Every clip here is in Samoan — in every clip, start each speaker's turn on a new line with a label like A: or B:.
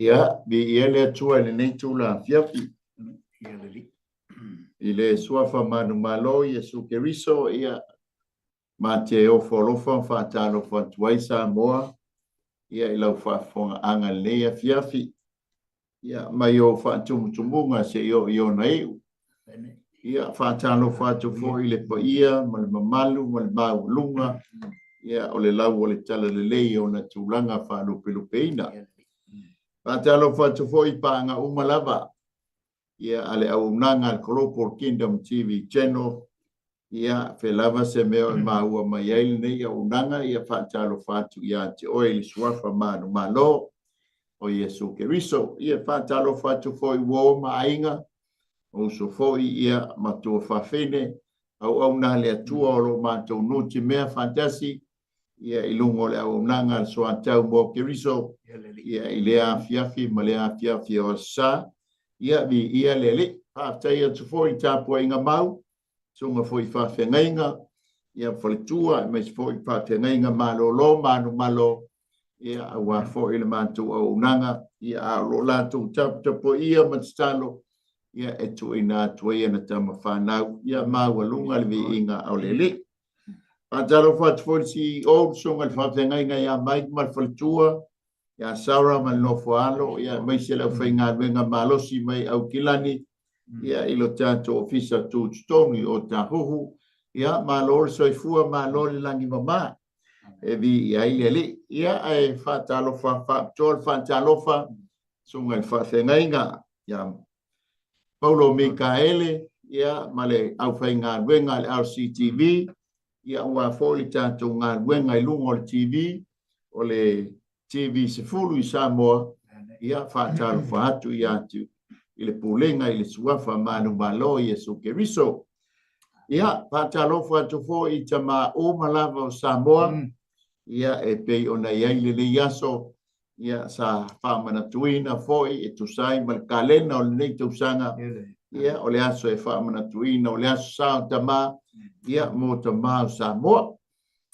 A: Ia, viia le Atua i lenei itula afiafi. I le suafa manumalo o Iesu Keriso, ia, ma te ofo alofa ma faatalofa atu ai Samoa, ia, i lau faafofogaaga i lenei afiafi. Ia, mai ou faatumutumuga seia oo i ona iu. Ia, faatalofa atu foi i le paia ma le mamalu ma le maualuga, ia, o le lau o le talalelei i ona tulaga faalupelupeina. Faatalofa atu foi i paaga uma lava, ia, a le auaunaga a le Global Kingdom TV Channel, ia, fea lava se mea o e maua mai ai lenei auaunaga, ia faatalofa atu ia te oe i le suafa manumalo o Iesu Keriso. Ia faatalofa atu foi i uo ma aiga, o uso foi, ia, matua fafine, auauna a le Atua o lo o matou nutimea faatasi, ia, i luga o le auaunaga a le Soatau mo Keriso, ia, i lea afiafi ma lea afiafi o Aso Sa, ia, viia le Alii. Faafetai atu foi i le tapuaiga mau, susuga foi i faafeagaiga, ia, faletua, aemaise foi faafeagaiga malolo manumalo, ia, aua foi le matou auaunaga, ia, a o lo o latou taputapuaia ma tatalo, ia, e tuuina atu ai ana tama fanau, ia, maualuga le viiga o le Alii. Faatalofa atu foi i le CEO, le susuga i le faafeagaiga ia Mike ma le faletua, ia Sarah ma le nofo a alo, ia, aemaise le aufaigaluega malosi mai Aukilani, ia, i lo tatou ofisa tutotonu i Otahuhu. Ia, malo le soifua, malo le lagi mama, e viia ai le Alii. Ia, ae faatalofa faapitoa le faatalofa, susuga i le faafeagaiga ia Paulo Mikaele, ia, ma le aufaigaluega a le RCTV, ia, aua foi le tatou galuega i luga o le TV, o le TV 10 i Samoa, ia, faatalofa atu ia te i le pulega i le suafa manumalo o Iesu Keriso. Ia, faatalofa atu foi i tama uma lava o Samoa, ia, e pei ona i ai lenei aso, ia, sa faamanatuina foi e tusa ai ma le kalena o lenei tausaga, ia, o le aso e faamanatuina, o le aso sa o tama, ia, mo tama o Samoa.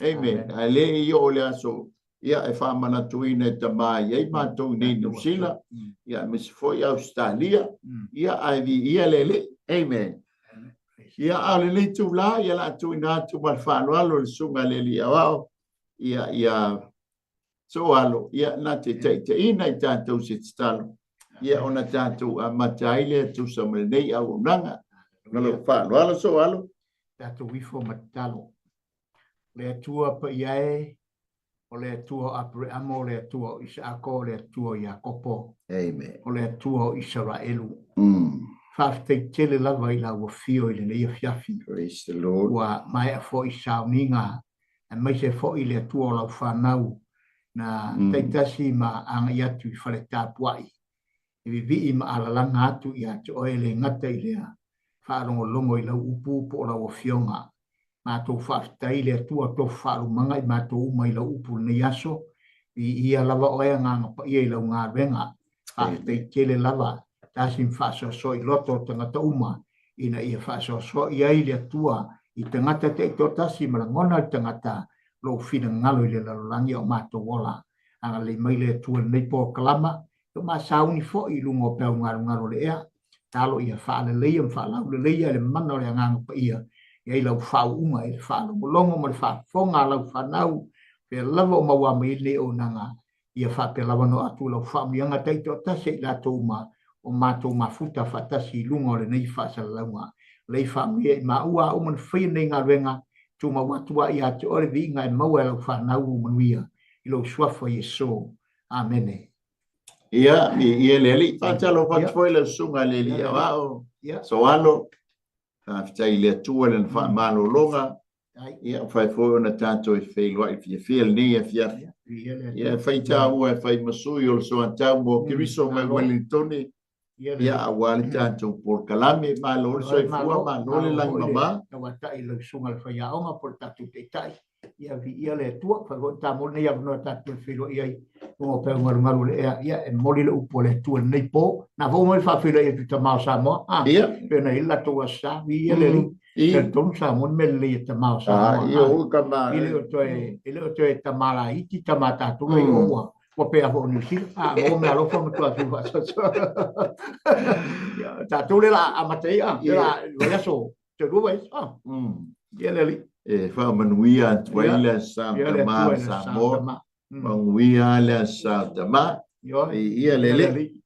A: Amen. Ae le i oo le aso, ia, e faamanatuina e tama i ai matou i nei Niu Sila, ia, aemaise foi Ausetalia, ia, ae viia le Alii. Amen. Ia, a o lenei itula, ia, o le a tuuina atu ma le faaaloalo i le susuga i le Alii Aoao, ia, ia Sooalo, ia, na te taitaiina i tatou se tatalo, ia, ona tatou amata ai lea e tusa ma lenei auaunaga. Ma lou faaaloalo, Sooalo.
B: Tatou ifo ma tatalo. Le Atua paia e, o le Atua o Apereamo, o le Atua o Isaako, o le Atua o Iakopo.
A: Amen.
B: O le Atua o Isaraelu. Faafetai tele lava i lau afio i lenei afiafi.
A: Praise the Lord.
B: Ua maea foi sauniga, aemaise foi le Atua o lau fanau na taitasi ma agai atu i fale tapuai, e vivii ma alalaga atu ia te oe, e le gata i lea, faalogologo i lau upu po o lau afioga. Matou faafetai i le Atua tofu faalumaga i matou uma i lau upu i lenei aso. Viia lava oe Agaga Paia i lau galuega. Faafetai tele lava, tasi ma faasoasoa i loto o tagata uma, ina ia faasoasoa i ai le Atua i tagata taitoatasi ma lagona le tagata lou finagalo i le lalolagi o matou ola. Agalelei mai le Atua i lenei polokalama, Ua masauni foi i luga o peau galugalu o le ea. Talo ia faaleleia ma faalauleleia e le mana o le Agaga Paia i ai lau faauuga i le faalogologo ma le faafofoga a lau fanau, pea lava o maua mai ai lenei auaunaga, ia faapea lava ona oo atu lau faamanuiaga taitoatasi i latou uma o matou mafuta faatasi i luga o lenei faasalalauga. Lei faamanuia i maua a uma na faia lenei galuega, tumau atu a ia te oe le viiga e maua e lau fanau ua manuia i lou suafa Iesu. Amene.
A: Ia, ia le Alii. Faatalofa atu foi lau susuga i le Alii Aoao, Soalo. Faafetai i le Atua i lana faamalologa. Ia, ua fai foi ona tatou e feiloai fiafia i lenei afiafi. Ia, e fai taua e fai ma sui o le Soatau mo Keriso mai Uelinitone. Ia, aua le tatou polokalame. Malo le soifua, malo le lagi mama.
B: Tauatai lau susuga i le faiaoga po o le tatou taitai. Ia viia le Atua, fai foi ta mo lenei avanoa tatou te feiloai ai luga o peau galugalu o le ea. Ia e momoli le upu a le Atua i lenei po. Na foi mai faafeiloai atu i tama o Samoa. Ah, pei ona i ai le latou aso sa, viia le Alii. Talitonu Samoa ni mea lelei e tama o Samoa.
A: Ia ui tama.
B: E le o toe tama laiti tama tatou nei ua. Ua pei lava foi o Niu Sila, a maua meaalofa ma matua fiu faasoasoa. Ia, tatou lea o le a amata ai, a, lea o le a vaiaso, toe 2 vaiaso, a. Ia le alii.
A: E faamanuia atu ai le Aso Sa o Tama a Samoa. Manuia le Aso Sa o Tama. Viia le Alii.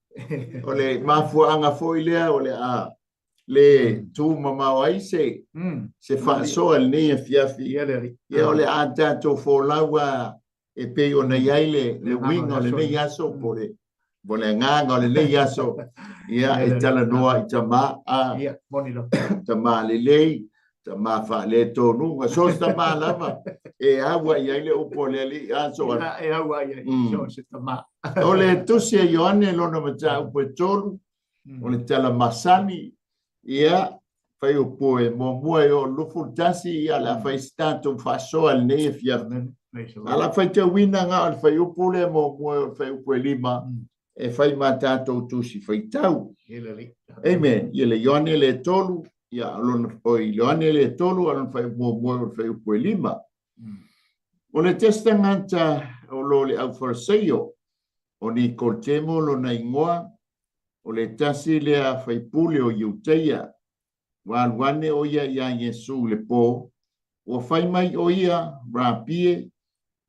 A: O le mafuaaga foi lea o le a le tumamao ai se se faasoa i lenei afiafi. Ia, o le a tatou folau a e pei ona i ai le uiga o lenei aso, po o le agaga o lenei aso, ia, e talanoa i tama, a tama lelei, tama faaletonuga, so o se tama lava e aua i ai le upu a le Alii aso.
B: E aua i ai so o se tama.
A: O le tusi a Ioane lona mataupu e 3, o le tala masani, ia, fuaiupu e muamua e oo 21, ia, o le a fai se tatou faasoa i lenei afiafi. A o le a faitauina na o le fuaiupu lea muamua e oo i le fuaiupu e 5, e fai ma tatou tusi faitau. Amen. Ia, le Ioane le 3, ia, lona, oi, Ioane le 3, a lona fuaiupu muamua e oo i le fuaiupu e 5. O le tasi tagata o lo le aufaleseio, o Nikolotemo lona igoa, o le tasi lea faipule o Iuteia. Ua alu ane ʻo ia iā Iesū i le pō, ua fai mai ʻo ia, Rabie,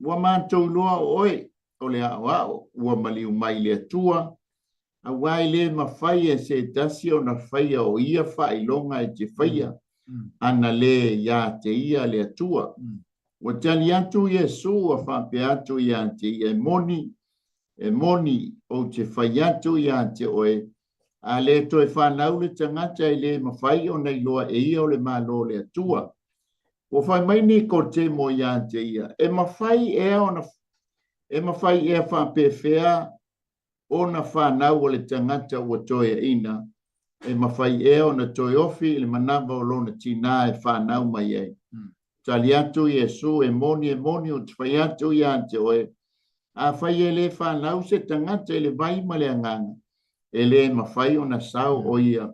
A: ua matou iloa ʻo ʻoe o le aʻoaʻo ua maliu mai i le Atua, auā e lē mafai e se tasi ona faia o ia faailoga e te faia, ana lē iā te ia le Atua. Ua tali atu Iesū ua faapea atu iā te ia, E moni, e moni, ou te fai atu iā te oe, a lē toe fanau le tagata e lē mafai ona iloa e ia o le Malo o le Atua. Ua fai mai Nikotemo iā te ia, E mafai ea ona, e mafai ea faapefea ona fanau o le tagata ua toeaina, e mafai ea ona toe ofi i le manava o lona tinā e fanau mai ai? Tali atu Iesū, E moni, e moni, ou te fai atu iā te oe, afai e lē fanau se tagata i le vai ma le agaga, e lē mafai ona sao ʻo ia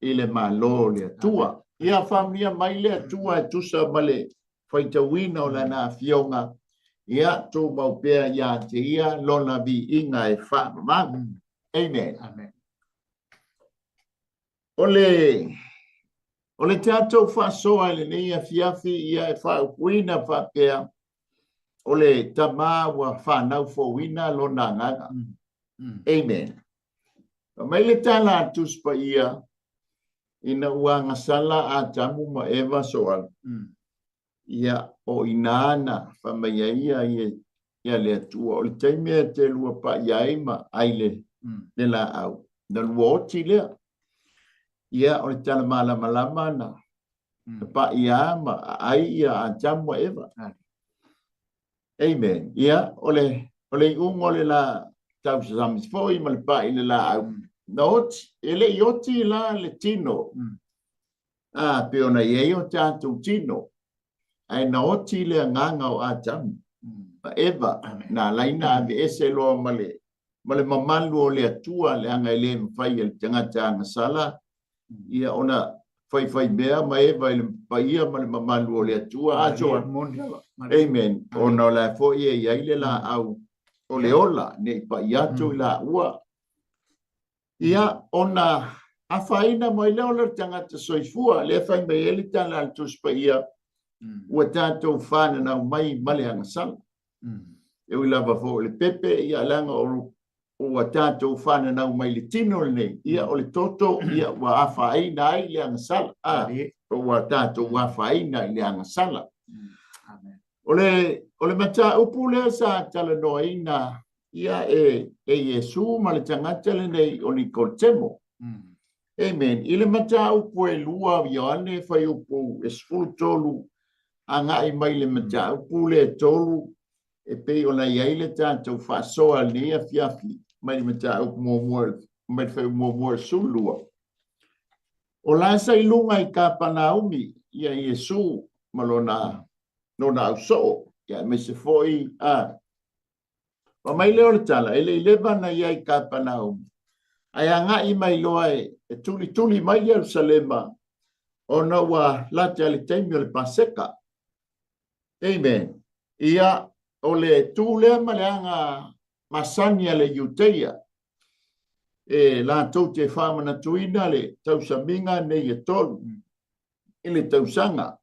A: i le Malo o le Atua. Ia faamanuia mai le Atua e tusa ma le faitauina o lana afioga, ia tumau pea iā te ia lona viiga e faamamalu. Amen.
B: Amen.
A: O le tatou faasoa i lenei afiafi, ia, e faaupuina faapea, o le tama ua fanau fouina lona agaga. Amen. Fai mai le tala a Tusi Paia, ina ua agasala Atamu ma Eva soala. Ia, o inā na fai mai ai ia ia le Atua, o le taimi e te lua paʻi ai ma ʻai le laau, na lua oti lea. Ia, o le tala malamalama na paʻi a ma aai ia Atamu ma Eva. Amen. Ia, o le iuga o le la tausasami foi ma le paʻi i le laau, na oti, e le i oti la le tino. A, pei ona i ai o tatou tino, ae na oti le agaga o Atamu ma Eva, na ala ai na aveese loa ma le mamalu o le Atua, leaga e lē mafai e le tagata agasala ia ona faifai mea ma Eva i le paia ma le mamalu o le Atua asoa. Amen. Ona o la foi e i ai le laau o le ola, ne i paʻi atu i laua. Ia, ona afaina mai lea o le tagata soifua, lea fai mai ai le tala a le Tusi Paia, ua tatou fananau mai ma le agasala. E ui lava foi o le pepe, ia, leaga o ua tatou fananau mai le tino lenei, ia, o le toto, ia, ua afaina ai le agasala, a ua tatou afaina i le agasala. O le mataupu lea sa talanoaina ia e Iesu ma le tagata lenei o Nikolotemo. Amen. I le mataupu e 2 o Ioane fuaiupu e 13 agai mai le mataupu le 3, e pei ona i ai le tatou faasoa lenei afiafi mai le mataupu muamua mai le fuaiupu muamua i le 12. O la sa i luga i Kapanaumi ia Iesu ma lona ausoo, ia, aemaise foi a Fai mai lea o le tala, e le i leva na i ai i Kapanaumi, ae agai mai loa e tulituli mai Ierusalema, ona ua lata le taimi o le Paseka. Amen. Ia, o le tu lea ma le aga masani a le Iuteia e latou te faamanatuina le tausamiga nei e tolu i le tausaga.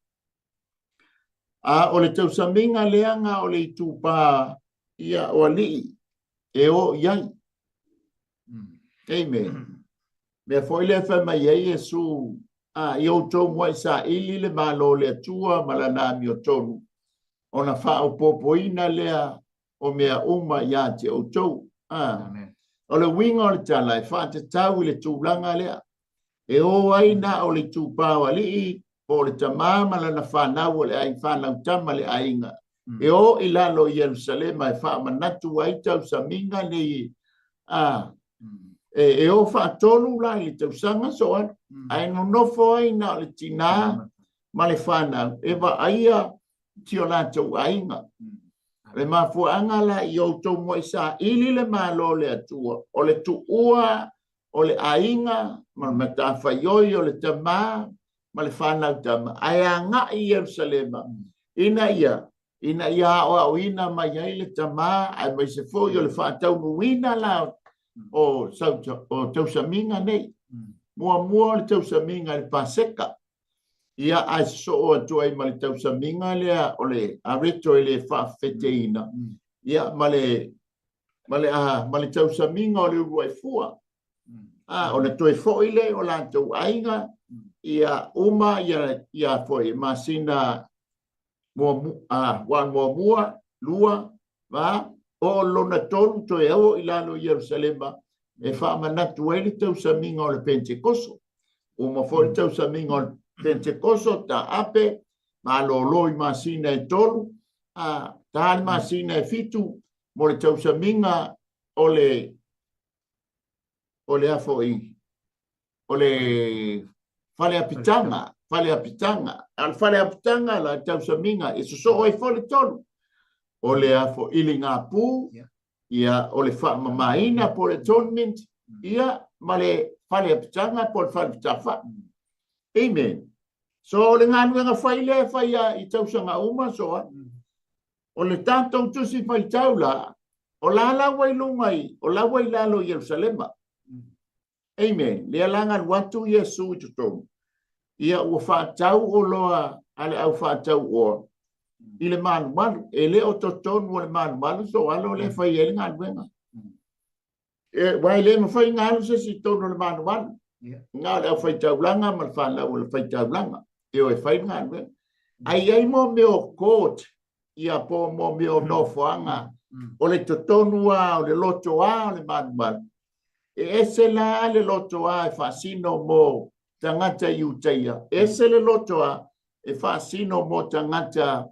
A: A o le tausamiga lea na o le itupa ia o alii e o i ai. Amen. Mea foi lea fai mai ai Iesu, a i outou muai saili le Malo o le Atua ma lana amiotonu, ona faaopoopoina lea o mea uma ia te outou. A, o le uiga o le tala e faatatau i le tulaga lea, e o ai na o le itupa o alii po o le tama ma lana fanau o le aiga fanau tama le aiga, e o i lalo i Ierusalema e faamanatu ai tausamiga nei a e o faatolu la i le tausaga so alu, ae nonofo ai na o le tinā ma le fanau e vaaia si o latou aiga. Le mafuaaga la i outou muai saili le Malo o le Atua, o le tuua o le aiga ma le matafaioi o le tama ma le fanau tama, ae agai i Ierusalema ina ia ina ia aoaoina mai ai le tama, aemaise foi o le faataunuuina la o, o tausamiga nei. Muamua o le tausamiga i le Paseka, ia ae sosoo atu ai ma le tausamiga lea o le areto e le faafefeteina, ia ma le ma le a ma le tausamiga o le uluai fua. A ona toe foi lea o latou aiga, ia uma ia ia foi masina muamua, lua, va, o lona tolu toe ao i lalo i Ierusalema e faamanatu ai le tausamiga o le Pentekoso. Uma foi le tausamiga o le Pentekoso, taape, malolo i masina e tolu, a ta le masina e fitu mo le tausamiga o le o le a foi o le faleapitaga, faleapitaga. A o le faleapitaga la tausamiga e sosoo ai foi le tolu. O le a foi iligapu, ia o le faamamaina po o le atonement, ia ma le faleapitaga po o le falefetafai. Amen. So o le galuega fai lea e fai i tausaga uma so a. O le tatou tusi faitau la, o la la ua i luga i, o la ua i lalo i Ierusalema. Amen. Lea la na alu atu Iesu i totonu, ia ua faatau oloa a le au faatau oa i le malumalu. E le o totonu o le malumalu so alo lea e fai ai le galuega. E, aua e le mafai ona alu se isi i totonu o le malumalu. Na o le aufaitaulaga ma le fanau o le faitaulaga e o e fai le galuega. Ae i ai mo mea o court, ia po mo mea o nofoaga, o le totonu lava o le lotoa o le malumalu, E ese la le lotoa e faasino mo tagata Iutaia, ese le lotoa e faasino mo tagata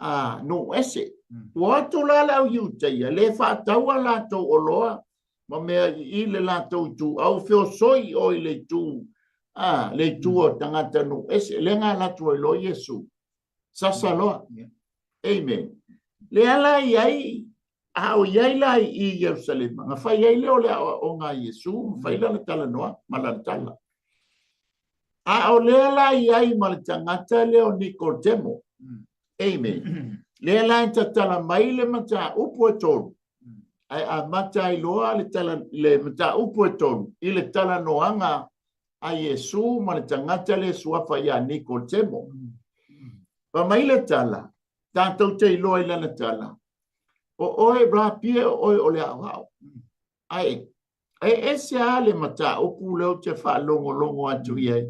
A: a nuu ese. Ua atu la le au Iutaia, le faataua latou oloa ma mea i le latou ituau, feosoi i o i le itu, a, le itu o tagata nuu ese. Lea na alu atu ai loa Iesu, sasa loa. Amen. Lea la i ai A o i ai la i i Ierusalema, na fai ai lea o le aoaoga a Iesu, ma fai lana talanoa ma lana tala. A o lea la i ai ma le tagata lea o Nikodemo. Amen. Lea la e tatala mai le mataupu e tolu, ae amata ai loa le, tala, le mataupu e tolu i le talanoaga a Iesu ma le tagata lea suafa ia Nikodemo. Fai mai le tala, tatou te iloa i lana tala, o oe Rapie, o oe o le aoao. Ae, e ese lava le mataupu lea ou te faalogologo atu i ai.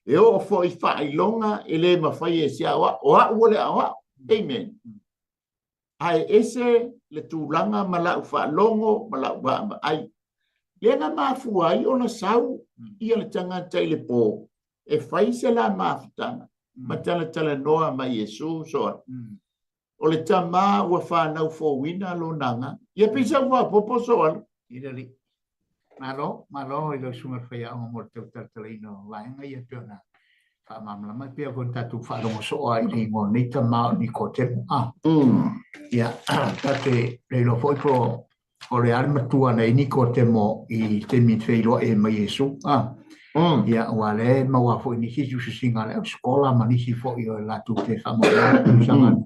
A: E oo foi faailoga e le mafai e se aoao. O au o le aoao. Amen. Ae ese le tulaga ma lau faalogo ma lau vaavaai. Lea na mafua ai ona sau ia le tagata i le po e fai se la mafutaga ma talatalanoa ma Iesu soa. O le tama ua fanau fouina lona agaga. Ia pei sau faaopoopo soa.
B: I le alii. Malo, malo i lau susuga i le faiaoga mo le tau talatalaina o vaega ia pei ona faamalamalama ai pei foi ona tatou faalogo soo lava i le igoa o lenei tama o Nikotemo. Ah. Ia, ta te le iloa foi po o le a le matua na i ai Nikotemo i taimi e feiloai ai ma Iesu. Ah. Ia, aua o lea e maua foi i nisi tusitusiga a le ausikola ma nisi foi o latou te faamaumau tausaga.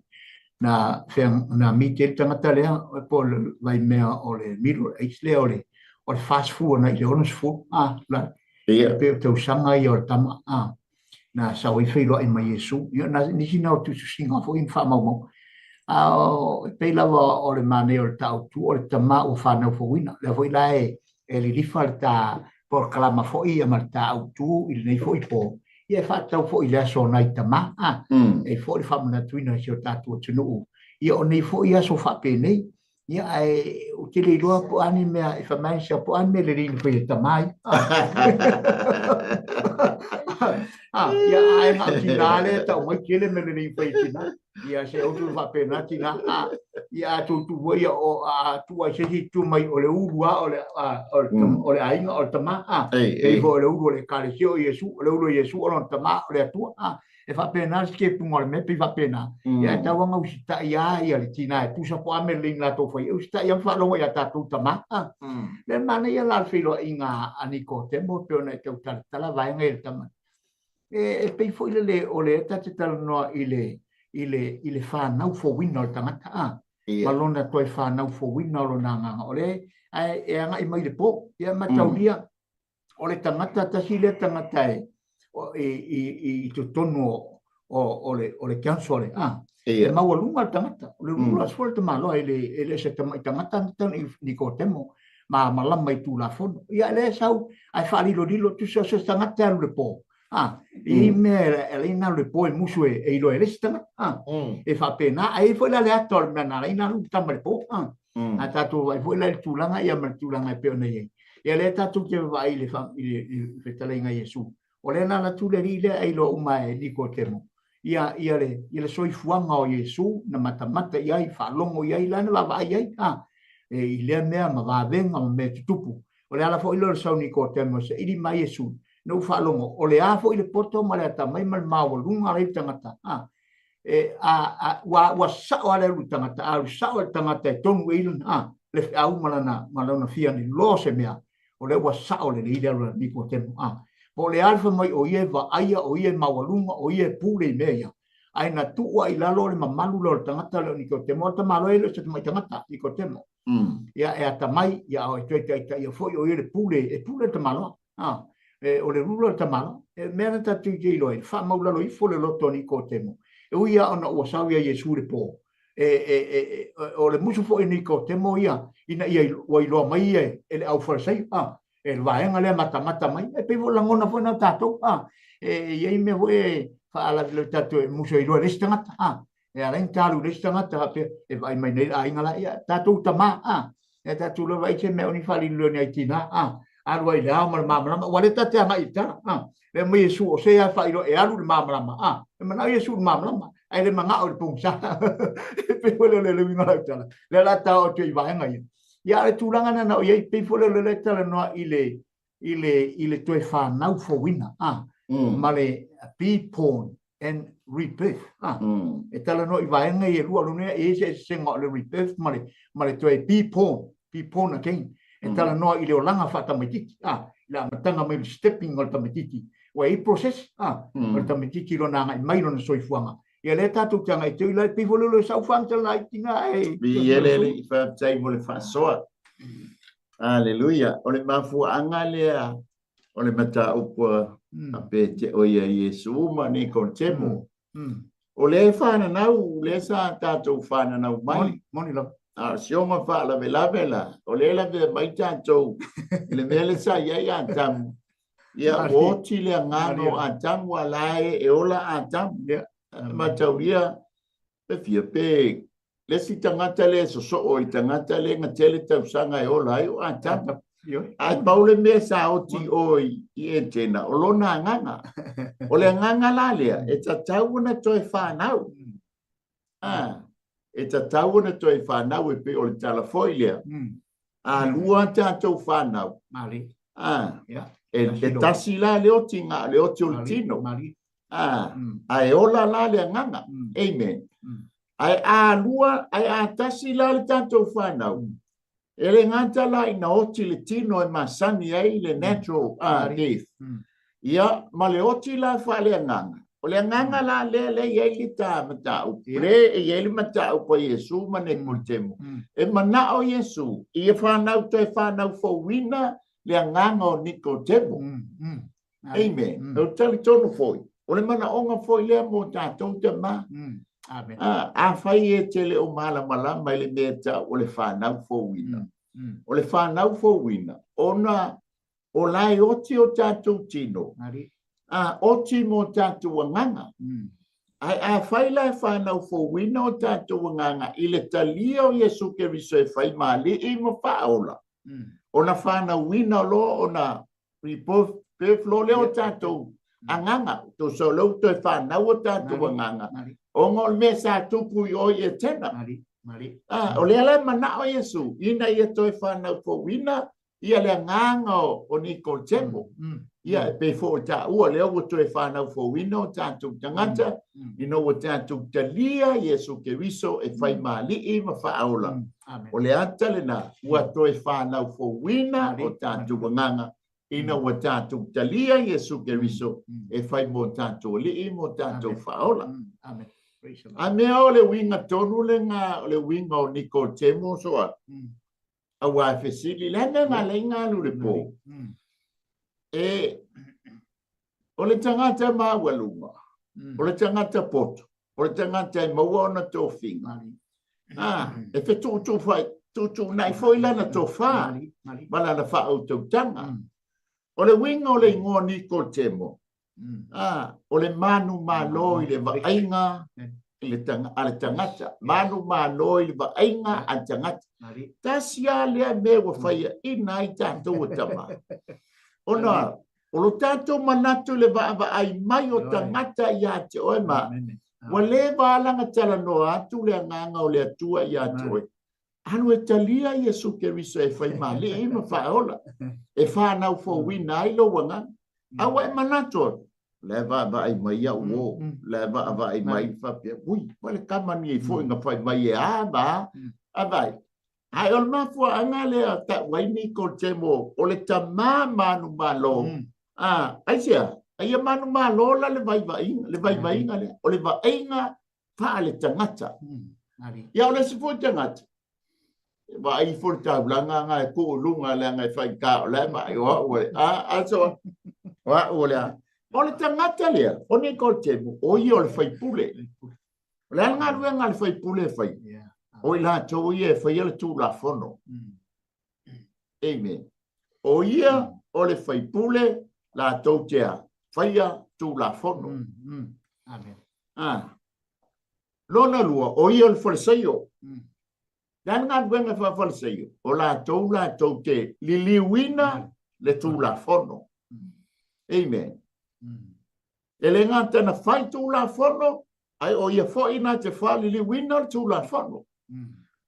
B: Na fea na meet ai le tagata lea po o le vaimea o le middle age lea o le o le 40 agai i le 60 a la
A: Ia.
B: Pei o tausaga ia o le tama a na sau ai feiloai ma Iesu. Ia na nisi na o tusitusiga foi ma faamaumauga. A o e pei lava o le manaia o le ta autu o le tama ua fanau fouina. Lea foi la e e lilifa le ta polokalama foi ia ma le ta autu i lenei foi po. Ia e faatatau foi i le aso o nai tama a. E foi le faamanatuina i si o tatou atunuu. Ia o nei foi aso faapenei. Ia ae ou te le iloa po o a ni mea e fai mai se po o a ni mea lelei na fai e tama ia. Ah, ia ae na o tina lea e tau mai tele mea lelei na fai e tina. Ia se utu faapena tina. Ah, ia a tutu foi ia o a tuu ai se isi tu mai o le ulu a o le a, o le, o le aiga o le tama. Ah,
A: Ei,
B: pei foi o le ulu o le ekalesia o Iesu, o le ulu o Iesu o lona tama o le Atua. Ah, e faapena le sikepuga o le mea pei faapena. Ia e tau lava usitai lava ia le tina e tusa po o a mea lelei na latou faia, e usitai lava ma faalogo ia tatou tama. Ah. Le manaia la o le feiloaiga a Nikotemo e pei ona e tau talatala vaega ia i le tama. E, e pei foi lele o lea ta te talanoa i le, i le, i le fanau fouina o le tagata, ah. Ma lona toe fanau fouina o lona agaga. O le, ae e agai mai i le po. Ia mataulia, o le tagata, tasi lea tagata e, i, i, i totonu o, o, o le, o le council le, ah, e maualuga le tagata, o le rula foi le tamaloa, e le, e le o se tamai tagata ni Nikotemo, ma malama i Tulafono. Ia, lea e sau, ae faalilolilo, tusa o se tagata e alu i le po, ah, e i ai mea e ala ai ona alu i le po e musu e, e iloa e le isi tagata, ah, e faapena, ae i ai foi la le ata o le mea na ala ai ona alu le tama i le po, ah. A tatou vaai foi la i le tulaga ia ma le tulaga e pei ona i ai. Ia lea tatou te vaai i le, i le, i le fetalaiga a Iesu. O lea na alu atu le alii lea e iloa uma e Nikotemo. Ia, ia le, ia le soifuaga o Iesu na matamata i ai, faalogo i ai, la na vaavaai i ai, a, e, i lea mea ma vavega ma mea tutupu. O le ala foi lea o le sau Nikotemo e saili mai Iesu, na ou faalogo, o le a foi le poto ma le atamai ma le maualuga la i le tagata, a, e, a, a, ua, ua sao lava le alu i le tagata, a alu sao le tagata e tonu i ai lana, a, le feau ma lana, ma lona fia ni loa se mea, o lea ua sao lelei le alu a Nikotemo, a. Po o le a le fai mai o ia e vaaia, o ia e maualuga, o ia e pule i mea ia, ae na tuu lava i lalo le mamalu lea o le tagata lea o Nikotemo, o le tamaloa e le o se tamai tagata, Nikotemo. Ia, e atamai, ia, e toe taitaia foi o ia le pule, e pule le tamaloa. A, e, o le rula o le tamaloa. E mea na tatou te iloa ai, faamaulalo ifo le loto o Nikotemo. E ui lava ona ua sau ia Iesu i le po, e, e, e, e, o le musu foi o Nikotemo ia, ina ia ua iloa mai ia e le aufalesaio, a, e le vaega lea matamata mai. E pei foi o le lagona foi na o tatou, a, e i ai mea foi e faalavelave tatou e musu e iloa e le isi tagata, a, E ala ai ona ta alu i le isi tagata faapea, e vaai mai nei le aiga la, ia, tatou tama, a, ia tatou lava ai se mea o ni faalililo ni ai tina, a, alu ai i le ao ma le malamalama, ua le ta te agai i le tala, a, le aumai Iesu o se a faailoa e alu i le malamalama, a, e manao Iesu i le malamalama, ae le manao i le pogisa. E pei foi lea o le uiga o lau tala, lea la ta oo atu ai i vaega ia. Ia, a o le tulaga lena na oo i ai, pei foi lea o lea e talanoa i le, i le, i le toe fanau fouina, a, ma le be born and rebirth. Ah, E talanoa i vaega ia e lua, lona uiga e i ai se eseesega o le rebirth ma le, ma le toe be born, be born again. E talanoa i le olaga faatamaitiiti, ah, i le amataga mai o le stepping o le tamaitiiti. Ua i ai process, ah, o le tamaitiiti i lona agai mai lona soifuaga. Ia lea tatou te agai atu i la, e pei foi lea o sau faamatalaga laiti na e...
A: Viia le Alii, faafetai mo le faasoa. Aleluia. O le mafuaaga lea o le mataupu a Pete, o ia Iesu ma Nikotemo. O lea e fananau, lea sa tatou fananau mai.
B: Moni lava.
A: A o si ona faalavelave la, o lea e lavea mai tatou i le mea lea sa i ai Atamu. Ia, ua oti le agaga o Atamu, a la e ola Atamu.
B: Ia.
A: Mataulia, pe fia pe le isi tagata lea e sosoo i le tagata lea na tele tausaga e ola ai o Atamu. Ae pau le mea sa oti o i Etena, o lona agaga. O le agaga la lea, e tatau ona toe fanau. Ah, e tatau ona toe fanau e pei o le tala foi lea. A lua tatou fanau. Ah, e tasi la le otiga, le oti o le tino. Ah, ae ola la le agaga. Amen. Ae a lua, ae a tasi la le tatou fanau, e le gata la ina oti le tino e masani ai le natural death. Ia, ma le oti la faaleagaga. O le agaga la lea lea e i ai le ta mataupu, lea e i ai le mataupu a Iesu ma Nekolitemo. E manao Iesu ia fanau toe fanau fouina le agaga o Nikolitemo. Amen. O talitonu foi, o le manaoga foi lea mo tatou tama.
B: Amen.
A: Afai e te le o malamalama i le mea tau o le fanau fouina. O le fanau fouina, ona o la e oti o tatou tino, a oti mo tatou agaga. Ae afai la e fanau fouina o tatou agaga i le talia o Iesu Keriso e fai ma Alii ma Faaola, ona fanauina loa ona rebirth loa lea o tatou agaga. Tusa o lea ua toe fanau o tatou agaga, ona o le mea sa tupu i o i Etena. O lea la e manao Iesu ina ia toe fanau fouina ia le agaga o Nikolitemo. Ia e pei foi o taua lea ua toe fanau fouina o tatou tagata, ina ua tatou talia Iesu Keriso e fai ma Alii ma Faaola. O le ata lena ua toe fanau fouina o tatou agaga ina ua tatou talia Iesu Keriso e fai mo tatou Alii mo tatou Faaola. A mea o le uiga tonu lena o le uiga o Nikolitemo soa. Aua e fesili, le a le mea na ala ai na alu i le po? E, o le tagata maualuga, o le tagata poto, o le tagata e maua ona tofiga, a, e fetuutuu tuutuunai foi lana tofa ma lana faautautaga. O le uiga o le igoa Nikolitemo, A, o le manumalo i le vaaiga a le tagata. Manumalo i le vaaiga a le tagata. Tasi lava lea mea ua faiaina ai tatou o tama. Ona o lo tatou manatu i le vaavaai mai o tagata ia te oe ma ua le valaga talanoa atu le agaga o le Atua ia te oe. Alu e talia Iesu Keriso e fai ma Alii ma Faaola, e fanau fouina ai lou agaga. A ua e manatu atu, la e vaavaai mai au o, la e vaavaai mai faapea, ui, ua le kama nei foi na fai mai e a ma a. A vai, ae o le mafuaaga lea tau ai Nikolitemo o le tama manumalo, a, aisea, a ia manumalo la le vaivaiga, le vaivaiga lea, o le vaaiga faaletagata. Ia, o le isi foi tagata, e vaai ifo le taulaga na e tuu i luga leaga e faigata o la e vaai o au e, a, a so, o au o le a. O le tagata lea, o Nikolitemo, o ia o le faipule. O le a le galuega a le faipule e fai? O i latou ia e faia le Tulafono. Amen. O ia o le faipule latou te a faia Tulafono.
B: Amen.
A: Ah. Lona lua, o ia o le Falisaio. Le a le galuega faa-Falisaio? O latou latou te liliuina le Tulafono. Amen. E le gata na fai Tulafono, ae o ia foi na te faaliliuina le Tulafono.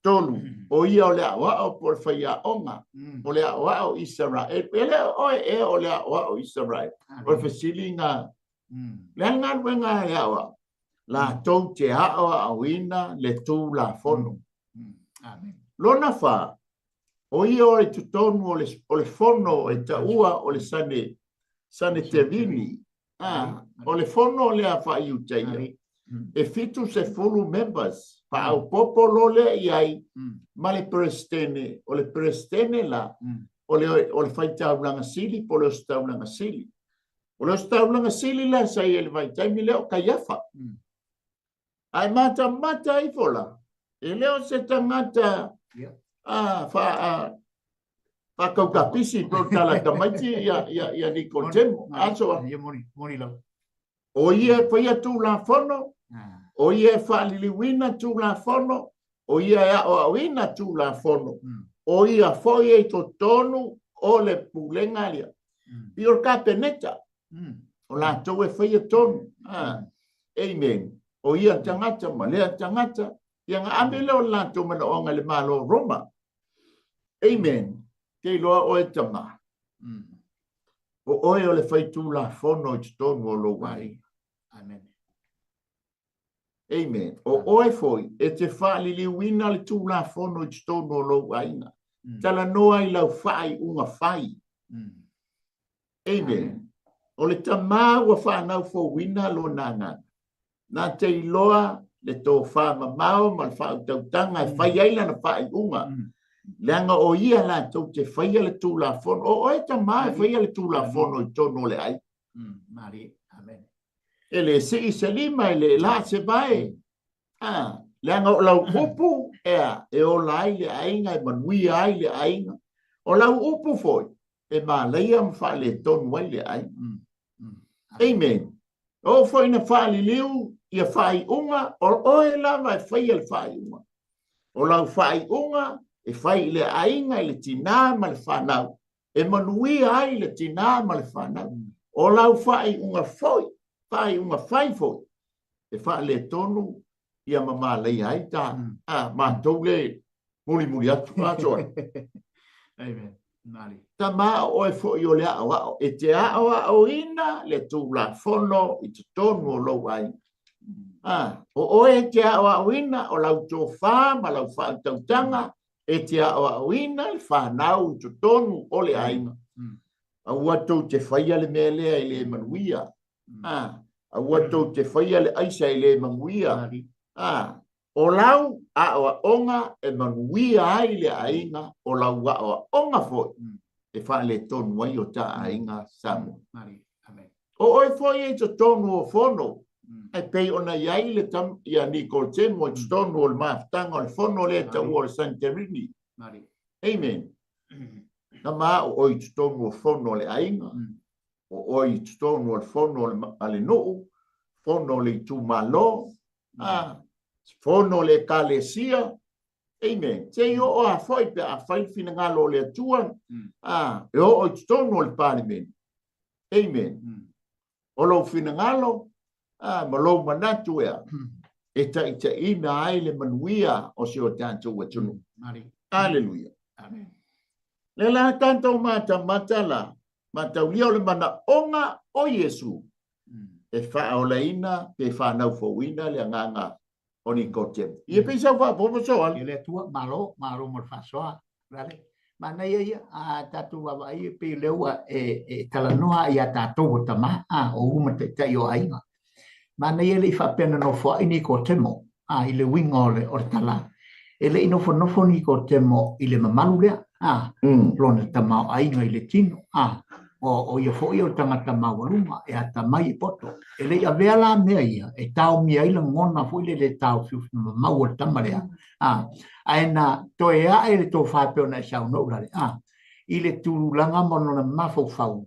A: Tolu, o ia o le aoao po o le faiaoga, o le aoao Isaraelu. E le o oe ea o le aoao Isaraelu? O le fesili na. Le a le galuega a le aoao? Latou te aoaoina le Tulafono. Lona fa, o ia o i totonu o le fono e taua o le Sane, Saneterini. Ah, o le fono lea faa-Iutaia, e 70 members, faaopoopo loa lea i ai ma le Peresetene. O le Peresetene la, o le faitaulaga sili po o le ositaulaga sili. O le ositaulaga sili la sa i ai i le vaitaimi lea o Kaiafa. Ae matamata ifo la, e le o se tagata faakaukapisi po o le tala tamaiti ia Nikolitemo. Aso
B: Ia moni, moni lava.
A: O ia e faia Tulafono, o ia e faaliliuina Tulafono, o ia e aoaoina Tulafono, o ia foi e i totonu o le pulega lea. I o le Kapeneta, o latou e faia tonu. Amen. O ia tagata ma lea tagata, ia na ave lea o le latou manaoga i le Malo o Roma. Amen. Te iloa oe tama. O oe o le faitulafono i totonu o lou aiga.
B: Amen.
A: Amen. O oe foi e te faaliliuina le Tulafono i totonu o lou aiga. Talanoa i lau faaiuga fai. Amen. O le tama ua fanau fouina lona agaga, na te iloa le tofa mamao ma le faautautaga e fai ai lana faaiuga, leaga o ia latou te faia le Tulafono. O oe tama e faia le Tulafono i totonu o le aiga. E le sii se lima, e le la se vae. Leaga o lau upu ea e ola ai le aiga, e manuia ai le aiga. O lau upu foi e malaia ma faaletonu ai le aiga. Amen. O foi na faaliliu ia faaiuga, o oe lava e faia le faaiuga. O lau faaiuga e fai i le aiga, i le tinā ma le fanau, e manuia ai le tinā ma le fanau. O lau faaiuga foi, faaiuga fai foi, e faaletonu ia ma malaia ai ta matou le mulimuli atu. Asoa.
B: Amen. Mali.
A: Tama o oe foi o le aoao, e te aoaoina le Tulafono i totonu o lou aiga. O oe e te aoaoina, o lau tofa ma lau faautautaga e te aoaoina le fanau i totonu o le aiga. Aua tou te faia le mea lea e le manuia. Aua tou te faia le aisa e le manuia. O lau aoaoga e manuia ai le aiga, o lau aoaoga foi e faaletonu ai o ta aiga Samoa. O oe foi e i totonu o fono, e pei ona i ai le ia Nikotemo i totonu o le mafutaga o le fono lea e taua o le Santerini. Amen. Na ma o oe i totonu o fono o le aiga, o oe i totonu o le fono a le nuu, fono o le itumalo, fono o le ekalesia. Amen. Se i oo a foi pe a fai le finagalo o le Atua, e oo i totonu o le Palemene. Amen. O lou finagalo ma lou manatu ea, e taitaiina ai le manuia o si o tatou atunuu. Aleluia.
B: Amen.
A: Le la tatou matamata la, mataulia o le manaoga o Iesu e faaolaina pe whanau fouina le agaga o Nikotemo. Ia pei sau faapopo so
B: ale. Ia le Atua, malo, malo mo le faasoa. Lale. Manaia ia, a tatou vaavaai e pei lea ua e talanoa ia tatou o tama, o ulu ma taitai o aiga. Manaia le i faapea na nofoai Nikotemo, i le uiga o le tala. E le i nofonofo Nikotemo i le mamalu lea, lona tamaoaiga i le tino, o ia foi o le tagata maualuga e atamai e poto. E le i avea la mea ia e taomia ai lagona foi le le taofiofi mamau o le tama lea, ae na toe ae le tofa e pei ona e saunoa lale, i le tulaga ma lona mafaufau,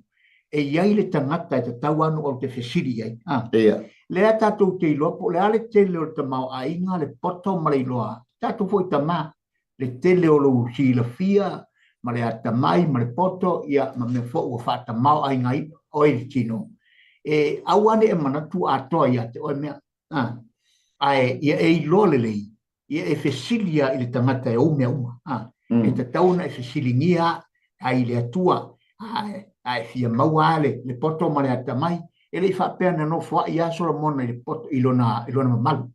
B: e i ai le tagata e tatau lava ona ou te fesili i ai. Lea tatou te iloa po o le a le tele o le tamaoaiga, le poto ma le iloa, tatou foi tama, le tele o lou silafia ma le atamai ma le poto, ia ma mea foi ua faatamaoaiga ai oe i le tino. E aua ne i e manatu atoa ia te oe mea. Ae ia e iloa lelei, ia e fesili lava i le tagata e ou mea uma. E tatau ona e fesiligia ai i le Atua, a e fia maua lava le poto ma le atamai. E le i faapea na nofoai lava Solomona i le poto, i lona mamalu.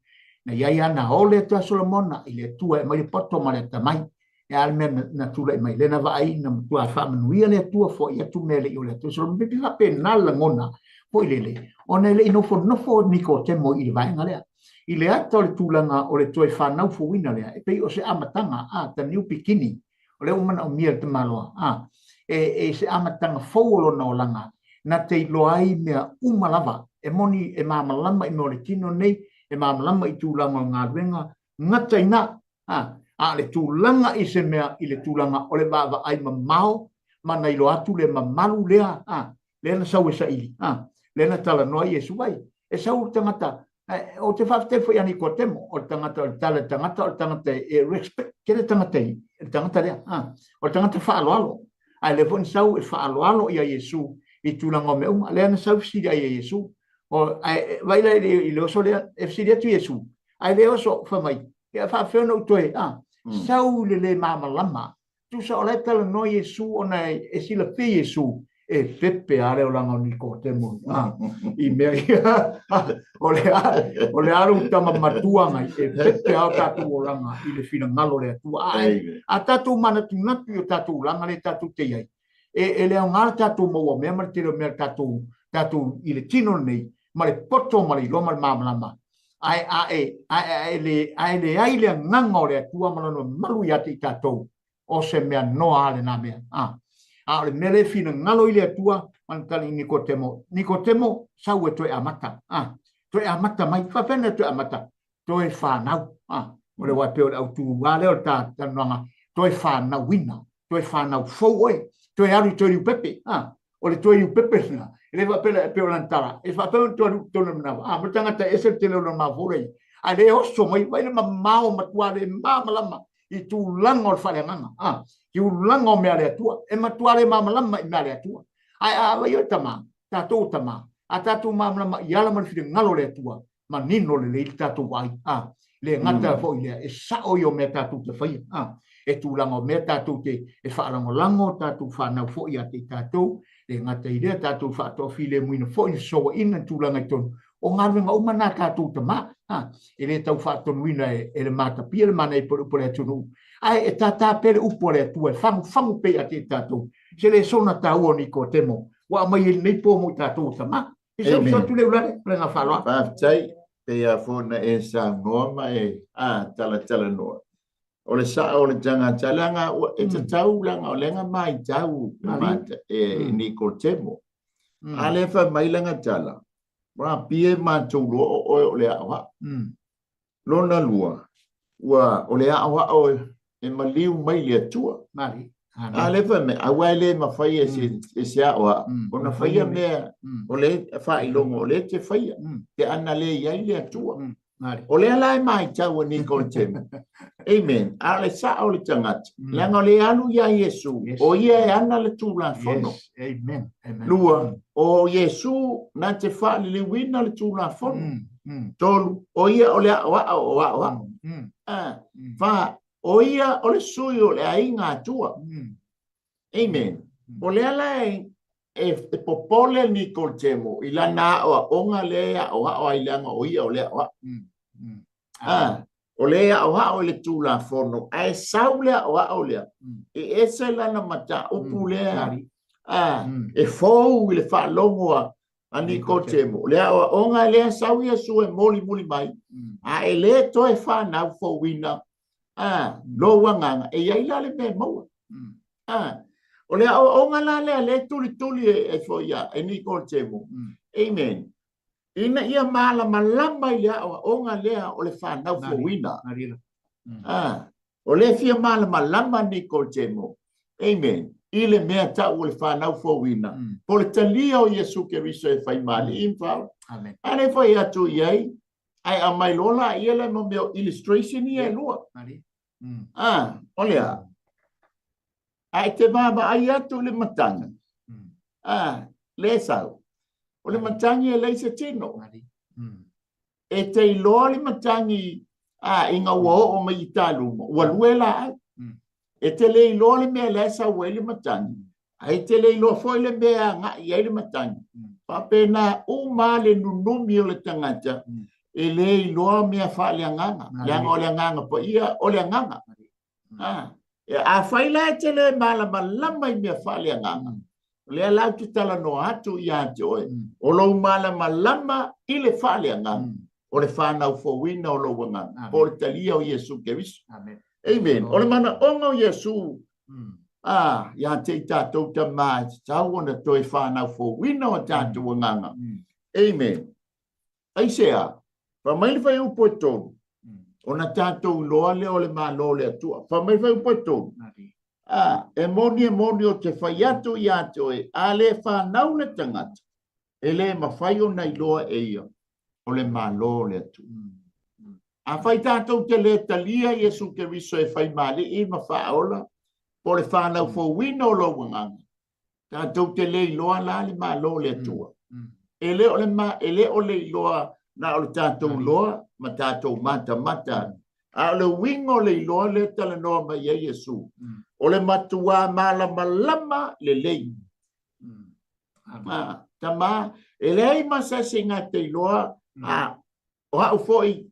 B: Na i ai lava na ole atu lava Solomona i le Atua e aumai le poto ma le atamai. E a le mea na tulai mai, lea na vaai na matua faamanuia le Atua, foai atu mea le i ole atu. Solomona, pe faapena le lagona foi lele, ona e le i nofonofo Nikotemo i le vaega lea. I le ata o le tulaga o le toe fanau fouina lea, e pei o se amataga, the new beginning, o lea ua manaomia e le tamaloa, e se amataga fou o lona olaga, na te iloa ai mea uma lava, e moni e malamalama i mea o le tino nei, e malamalama i tulaga o galuega, gata i ina, a o le tulaga i se mea i le tulaga o le vaavaai mamao ma na iloa atu le mamalu lea, lea na sau e saili, lea na talanoa Iesu ai. E sau le tagata, ou te faafetai foi ia Nikotemo, o le tagata o le tala i le tagata, o le tagata e respect tele tagata i le tagata lea, o le tagata faaaloalo. Ae lea foi na sau e faaaloalo ia Iesu i tulaga o mea uma. Lea na sau fesili ai ia Iesu. Ae vaai la i le oso lea, e fesili atu Iesu, ae le oso, fai mai, ia faapefea ona ou toe, sau i le le malamalama. Tusa o la e talanoa Iesu ona e silafia Iesu, e pepe lava le olaga o Nikotemo i mea ia. O le a lou tama matua ngai, e pepe lava o tatou olaga i le finagalo o le Atua. A tatou manatunatu i o tatou olaga lea tatou te i ai, e le aoga le tatou maua mea ma le tele o mea le tatou tatou i le tino lenei ma le poto ma le iloa ma le malamalama, ae a e ae le ae leai le agaga o le Atua ma lona mamalu ia te i tatou, o se mea noa lava lena mea. A a o le mea lea e finagalo i le Atua ma le tali i Nikotemo, Nikotemo, sau e toe amata. A toe amata mai, faapefea ona toe amata? Toe fanau. A o le aua e pei o le autu lava lea o le talanoaga, toe fanauina, toe fanau fou oe, toe alu i toe liupepe. A o le toe liupepe lena, e le faapea e pei o lana tala, e faapea ona toe alu i totonu o le manava. A mo le tagata e ese le tele o lona mafaufau lea, ae le oso mai, vaai le mamao matua le malamalama i tulaga o le faaleagaga, a tulaga o mea a le Atua, e matua le malamalama i mea a le Atua. Ae a vaai o tama, tatou o tama, a tatou malamalama i ala ma le finagalo o le Atua, manino lelei le tatou vaai, a le gata foi lea, e sao ia o mea tatou te faia, a e tulaga o mea tatou te e faalagolago tatou fanau foi ia te i tatou, le gata i lea tatou faatoafilemuina foi le fesoaina i tulaga i totonu o galuega uma na tatou tama, a e le tau faatonuina e le matapia le manaia po o le upu a le atunuu, ae e tātā pea le upu a le Atua e fagufagu pea ia te i tatou. Se le sona taua o Nikotemo ua aumai ai lenei po mo i tatou o tama. I se uso atu le ulale, o le ga faaaloalo.
A: Faafetai, pei lava foi ona e saunoa ma e talatalanoa. O le sao o le tagata, leaga e tatau, leaga o lea na matau e Nikotemo. A lea fai mai lana tala, Rapie matou loa o oe o le aoao. Lona lua, ua o le aoao e maliu mai le Atua. A lea fai mai, aua e le mafai e se, e se aoao ona faia mea o le faailoga o lea e te faia, pe ana le i ai le Atua. O lea la e matau e Nikodemo. Amen. A o le sao o le tagata, leaga o lea e alu ia Iesu, o ia e ana le Tulafono.
B: Yes. Amen. Amen.
A: Lua, o Iesu na te faaliliuina le Tulafono. Tolu, o ia o le aoao o aoao. Fa, o ia o le sui o le aiga Atua. Amen. O lea la e, e popole Nikodemo i lana aoaoga lea e aoao ai leaga o ia o le aoao. Ah, o lea e aoao i le Tulafono, ae sau le aoao lea, e ese lana mataupu lea, ah, e fou i le faalogo a Nikodemo. Le aoaoga lea sau Iesu e molimoli mai, a e le toe fanau fouina lou agaga, e i ai la le mea e maua. O le aoaoga la lea lea e tulituli e foi ia e Nikodemo. Amen. Ina ia malamalama i le aoaoga lea o le fanau fouina. O lea fia malamalama Nikodemo. Amen. I le mea tau o le fanau fouina. Po le talia o Iesu Keriso e fai ma alii ma faaola. A le fai atu i ai, ae aumai loa laia le mo mea o illustration ia e lua. Ah, o le a? A e te vaavaai atu i le matagi, ah, le sau. O le matagi e leai se tino. E te iloa le matagi a ina ua oo mai i taluma, ua lue laau. E te le iloa le mea la e sau ai le matagi, ae te le iloa foi le mea e agai i ai le matagi. Faapena uma le nunumi o le tagata, e le iloa mea faaleagaga, leaga o le agaga paia o le agaga. Afai la e te le malamalama i mea faaleagaga, o lea la ou te talanoa atu ia te oe, o lou malamalama i le faaleagaga, o le fanau fouina o lou agaga, po o le talia o Iesu Keriso. Amen. O le manaoga o Iesu ia te i tatou tama e tatau ona toe fanau fouina o tatou agaga. Amen. Aisea? Fai mai le fuaiupu e 3, ona tatou iloa lea o le Malo o le Atua. Fai mai le fuaiupu e 3, e moni e moni ou te fai atu ia te oe, a le fanau le tagata, e le mafai ona iloa e ia o le Malo o le Atua. Afai tatou te le talia Iesu Keriso e fai ma alii ma faaola, po o le fanau fouina o lou agaga, tatou te le iloa la le Malo o le Atua. E le o le ma, e le o le iloa na o le tatou iloa ma tatou matamata, a o le uiga o le iloa lea e talanoa mai ai Iesu, o le matuā malamalama lelei. Tama, e leai ma se isi na te iloa, o au foi,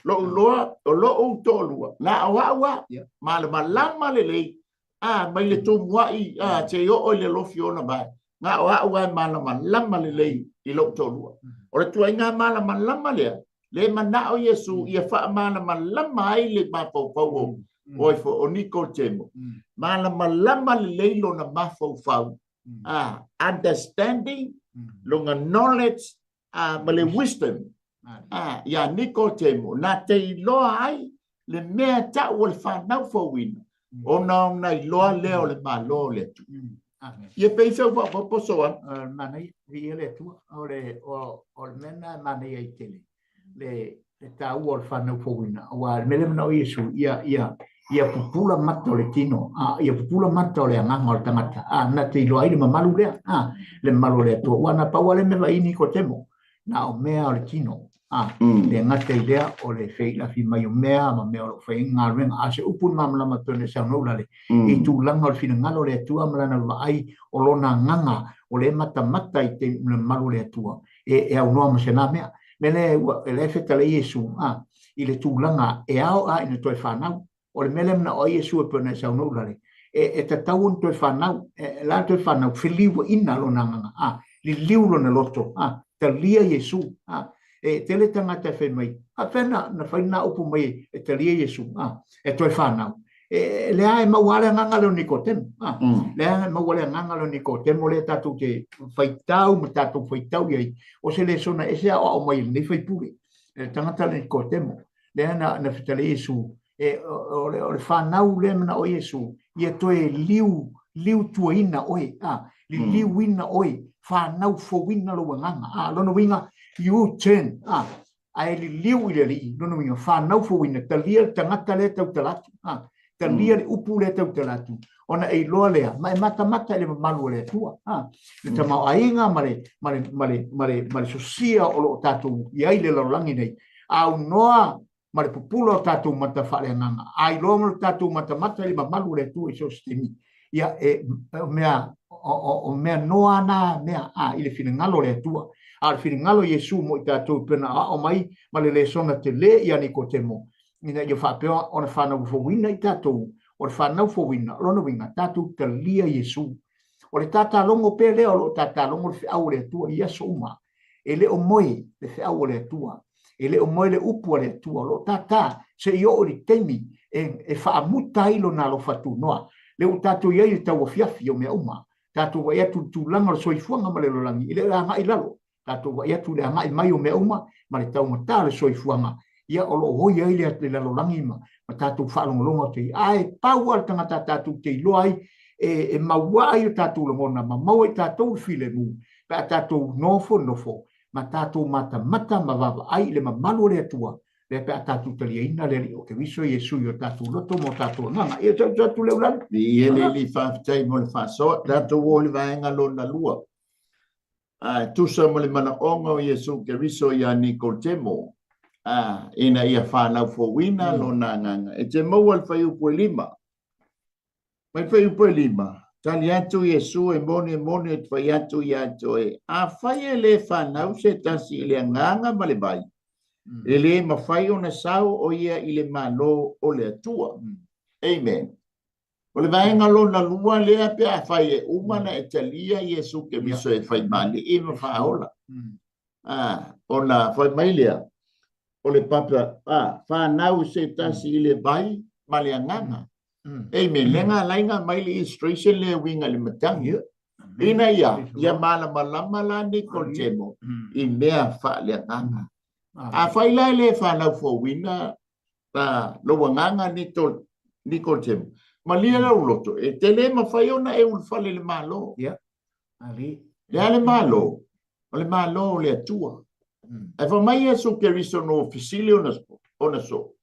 A: lou loa, o lou toalua, na o au a, malamalama lelei, mai le tumuai, seia oo i le alofi ona mai. Na o a'u lava e malamalama lelei i lou toalua. O le tuaiga malamalama lea, le manao Iesu ia faamalamalama ai le mafaufau o o ai foi o Nikodemo. Malamalama lelei lona mafaufau, understanding, lona knowledge, ma le wisdom ia Nikodemo, na te iloa ai le mea tau o le fanau fouina, ona ona iloa lea o le Malo o le Atua. Ia pei se faaopoopo Soana.
B: Manaia, viia le Atua. O le, o le mea lena e manaia ai tele le taua o le fanau fouina, aua le mea lea manao Iesu ia pupula mata o le tino, ia pupula mata o le agaga o le tagata, na te iloa ai le mamalu lea, le mamalu o le Atua. Ua na pau lava le mea vaai Nikodemo, na o mea o le tino, le gata i lea o le feilafi mai o mea ma mea o lo o fai ai galuega. A o se upu malamalama pei ona e saunoa Ulalei, i tulaga o le finagalo o le Atua ma lana vaai o lona agaga o lea e matamata i le mamalu o le Atua, e aunoa ma se na mea. Mea lea ua lea e fetalai Iesu i le tulaga e ao a ina toe fanau. O le mea lea manao ai Iesu e pei ona e saunoa Ulalei, e tatau ona toe fanau, e la toe fanau, feliuaina lona agaga, liliu lona loto, talia Iesu. E tele tagata e fai mai, faapefea na fai lena upu mai e talia Iesu, e toe fanau. E lea e maua le agaga lea o Nikodemo. Lea e maua le agaga lea o Nikodemo lea tatou te faitau ma tatou faitau i ai. O se lesona ese aoao mai i lenei faipule, le tagata le Nikodemo. Lea na fetalai Iesu, o le fanau lea manao Iesu, ia toe liu, liu tuaina oe, liliuina oe, fanau fouina lou agaga. Lona uiga, you turn, ae liliu i le Alii, lona uiga, fanau fouina, talia le tagata lea tautala atu, talia le upu lea tautala atu, ona e iloa lea, ma e matamata i le mamalu o le Atua, le tamaoaiga ma le, ma le, ma le, ma le, ma le sosia o lo o tatou i ai le lalolagi nei, aunoa ma le pupula o tatou mata faaleagaga, a iloa ma lo tatou matamata i le mamalu o le Atua i so o se taimi, ia e o mea o mea noa na mea i le finagalo o le Atua. A o le finagalo o Iesu mo i tatou pei ona aoao mai ma le lesona tele ia Nikodemo, ina ia faapea ona fanau fouina i tatou. O le fanau fouina, o lona uiga, tatou talia Iesu. O le tatalogo pea lea o lo o tatalogo le feau o le Atua i aso uma. E le o moe le feau o le Atua, e le o moe le upu a le Atua, o lo o tātā se i oo i le taimi e faamuta ai lona alofa tunoa. Lea ua tatou i ai i le tauafiafi o mea uma, tatou vaai atu i le tulaga o le soifuaga ma le lalolagi, e le o agai i lalo, tatou vaai atu i le agai mai o mea uma ma le taugata o le soifuaga, ia o lo o oi ai le lalolagi ma tatou faalogologo atu ai. Ae pau lava le tagata tatou te iloa ai e maua ai o tatou lagona ma maua i tatou le filemu pe a tatou nofonofo ma tatou matamata ma vaavaai i le mamalu o le Atua, lea pe a tatou taliaina le Alii o Keriso Iesu i o tatou loto ma o tatou agaga. Ia tau atu le ulalo.
A: Viia le Alii, faafetai mo le faasoa. Tatou o i le vaega lona lua. A tusa ma le manaoga o Iesu Keriso ia Nikodemo, ina ia fanau fouina lona agaga, e te maua le fuaiupu e 5. Mai fuaiupu e 5, tali atu Iesu, e moni e moni ou te fai atu ia te oe, afai e le fanau se tasi i le agaga ma le vai, e le mafai ona sau o ia i le Malo o le Atua. Amen. O le vaega lona lua lea pe afai e uma na e talia Iesu Keriso e fai maalii ma faaola. Ona fai mai lea, o le papa, fanau se tasi i le vai ma le agaga. Amen. Le nga lainga mai le illustration le uiga i le matagi. Ina ia malamalama la Nikodemo i mea faaleagaga. Afai la e le fanau fouina lou agaga Nikodemo, malie lau loto, e te le mafai ona e ulufale i le Malo. Le a le Malo? O le Malo o le Atua. Ae fai mai Iesu Keriso no fesili ona so.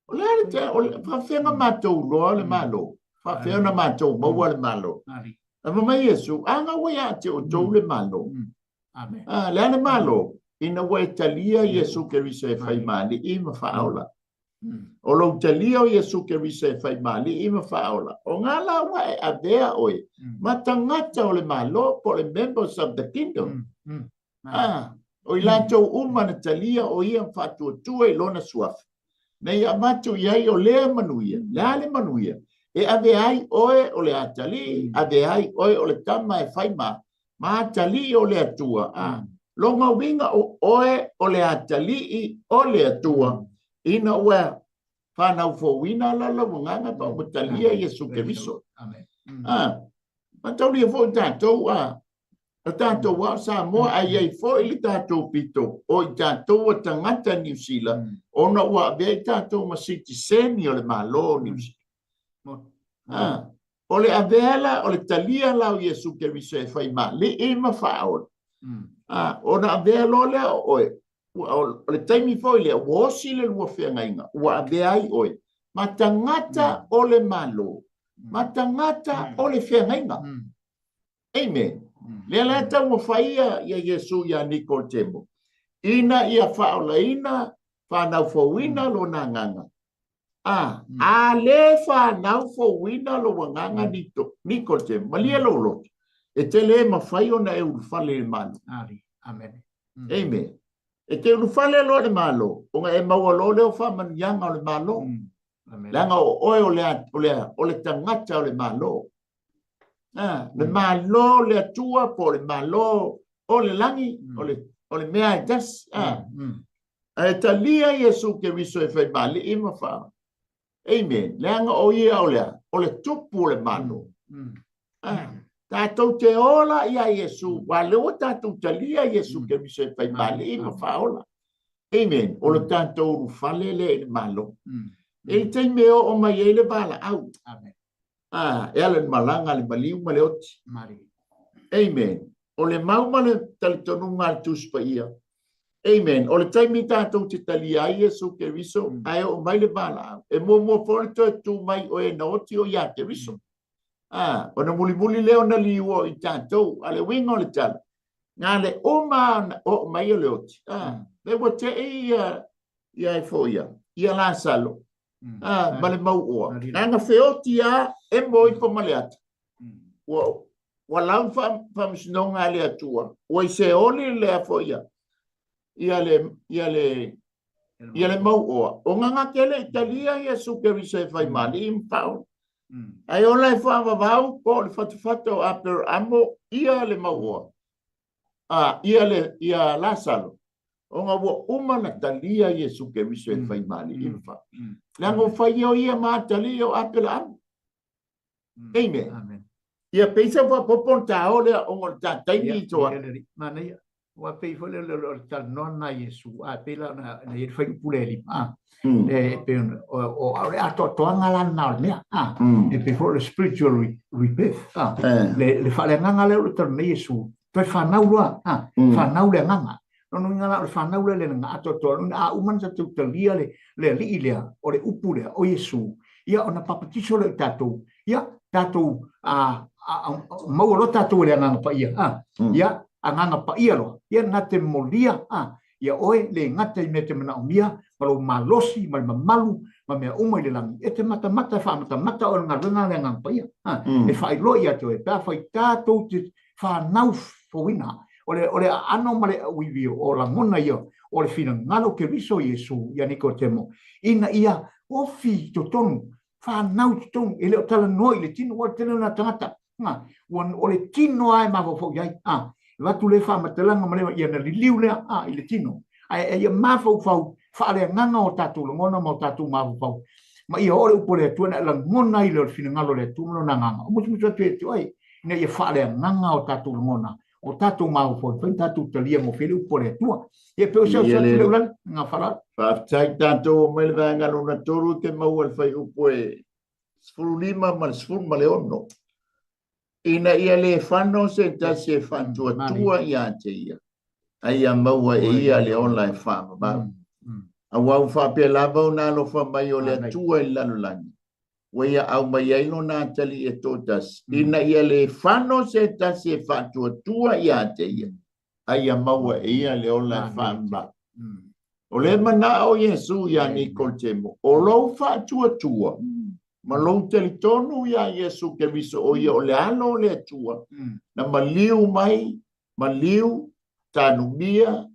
A: O le a le te, o le faafefea matou iloa le Malo? Faafefea ona matou maua le Malo? Ae fai mai Iesu, a ga ua ia te outou le Malo. Le a le Malo? Ina ua e talia Iesu Keriso e fai maalii ma faaola. O lou talia o Iesu Keriso e fai maalii ma faaola, o ngā la ua e avea oe ma tagata o le Malo po o le members of the kingdom. O i latou uma na talia o ia ma faatuatua i lona suafa. Na ia avatu i ai o lea manuia, le a le manuia? E ave ai oe o le atalii, ave ai oe o le tama e fai ma atalii o le Atua. Lona uiga o oe o le atalii o le Atua, ina ua fanau fouina la lau agaga pa ua talia Iesu Keriso. Mataulia foi tatou o tatou ao Samoa, ai ai foi le tatou pito o i tatou o tagata Niu Sila, ona ua avea i tatou ma sitiseni o le Malo o Niu Sila. O le avea la, o le talia la o Iesu Keriso e fai ma alii ma faaola. Ona avea loa lea o oe, o le taimi foi lea, ua osi le lua feagaiga, ua avea ai oe ma tagata o le Malo, ma tagata o le feagaiga. Amen. Lea la taumafai ia Iesu ia Nikodemo, ina ia faaolaina, fanau fouina lona agaga. A le fanau fouina lou agaga Nikodemo, malie lou loto, e te le mafai ona e ulufale i le Malo.
B: Amen.
A: Amen. E te ulufale loa i le Malo, ona e maua loa lea o faamanuiaga o le Malo. Leaga o oe o le tagata o le Malo. Le Malo le Atua po o le Malo o le lagi, o le mea e tasi. Ae talia Iesu Keriso e fai ma alii ma faa. Amen. Leaga o ia o lea, o le tupu o le Malo. Tatou te ola ia Iesu, wa le ua tatou talia Iesu Keriso e fai ma alii ma faaola. Amen. O le tatou ulufale lea i le Malo. E le taimi e oo mai ai le valaau.
B: Amen.
A: E ala i le malaga, le maliu ma le oti. Amen. O le mau ma le talitonuga a le Tusi Paia. Amen. O le taimi tatou te talia ai Iesu Keriso, ae oo mai le valaau. E muamua foi le toe tu mai o e na oti o ia Keriso. Ona mulimuli lea ona liua o i tatou. A le uiga o le tala, na le uma oo mai o le oti. Le ua te i ia e foi ia, ia Lasalo, ma le mauoa. Nana feoti a e mo ifo ma le ata. Ua lau faamasinoga a le Atua, ua i se oli lea foi ia, ia le mauoa. O nganga tele i talia Iesu Keriso e fai ma alii ma faaola. Ae ola e faavavau po o le fatafata o Aperaamo ia le mauoa. Ia Lasalo. Ona ua uma na talia Iesu Keriso e fai ma alii ma faaola. Leaga ua fai o ia ma atalii o Aperaamo. Amen. Ia peisa faapopo na tā o lea ona o le tā taimi i toa.
B: Manaia. Ua pei foi le o le talanoa na Iesu, a pei la na na i le fuaiupu lea e 5, e pei o le atoatoaga la lena o le mea, e pei foi o le spiritual rebirth, le faaleagaga lea o le talanoa nei Iesu, toe fanau loa, fanau le agaga. Lona uiga la o le fanau lea le agaga atoatoa, lona a uma ona tatou talia le alii lea, o le upu lea, o Iesu, ia ona papatiso lea i tatou, ia tatou maua loa tatou e le Agaga Paia, ia Agaga Paia loa, ia na te molia ia oe le gata i mea te manaomia ma lou malosi ma le mamalu ma mea uma i le lagi, e te matamata e faamatamata oe i le galuega a le Agaga Paia, e faailoa ia te oe pe afai tatou te fanau fouina. O le aano ma le auivi o lagona ia o le finagalo o Keriso Iesu ia Nikodemo, ina ia ofi i totonu, fanau i totonu, e le o talanoa i le tino, ua tele ona tagata, ua, o le tino lava e mafaufau i ai, e avatu le faamatalaga ma le, ia na liliu lea, i le tino, ae ia mafaufau faaleagaga o tatou lagona ma o tatou mafaufau, ma ia oo le upu a le Atua na e lagona ai lea o le finagalo o le Atua ma lona agaga, o musumusu atu ia te oe, ina ia faaleagaga o tatou lagona, o tatou mafaufau, e mafai ona tatou talia gofie le upu a le Atua. Ia pei o se atu lea Ulalei, ngā whara.
A: Faafetai tatou o mai le vaega lona 3 te maua le fuaiupu e 15 ma le 16. Ina ia le fano se tasi e faatuatua ia te ia, a ia maua e ia le ola e faavavau. Aua ua faapea lava ona alofa mai o le Atua i le lalolagi, ua ia aumai ai lona atalii e toatasi, ina ia le fano se tasi e faatuatua ia te ia, a ia maua e ia le ola e faavavau. O le manao o Iesu ia Nikodemo, o lou faatuatua ma lou talitonu ia Iesu Keriso o ia o le alo o le Atua, na maliu mai, maliu, tanumia,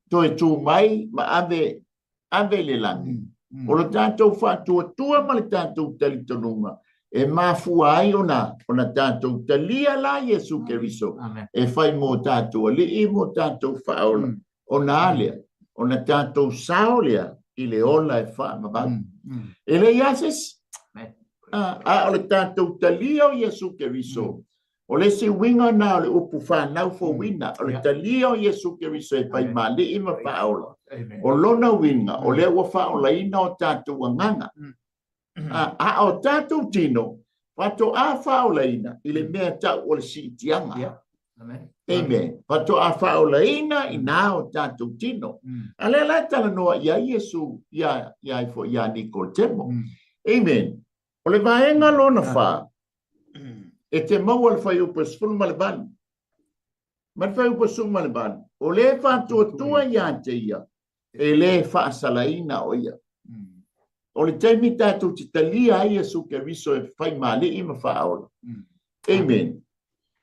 A: toe tu mai ma ave, ave i le lagi. O le tatou faatuatua ma le tatou talitonuga e mafua ai ona ona tatou talia la Iesu Keriso e fai mo tatou alii mo tatou faaola mm. Ona a lea ona tatou sao lea i le ola e faavavau. E leai lava se isi. A o le tatou talia o Iesu Keriso, o le isi uiga lena o le upu fanau fouina, o le talia o Iesu Keriso e fai ma alii ma faaola. O lona uiga, o lea ua faaolaina o tatou agaga. A o tatou tino, faatoa faaolaina i le mea tau o le siitiaga. Amen. Faatoa faaolaina i nā o tatou tino. A lea la e talanoa i ai Iesu ia ia foi ia Nikodemo. Amen. O le vaega lona fa, e te maua le fuaiupu e 18. Ma le fuaiupu e 18, o le faatuatua ia te ia, e le faasalaina o ia. O le taimi tatou te talia ai Iesu Keriso e fai ma alii ma faaola. Amen.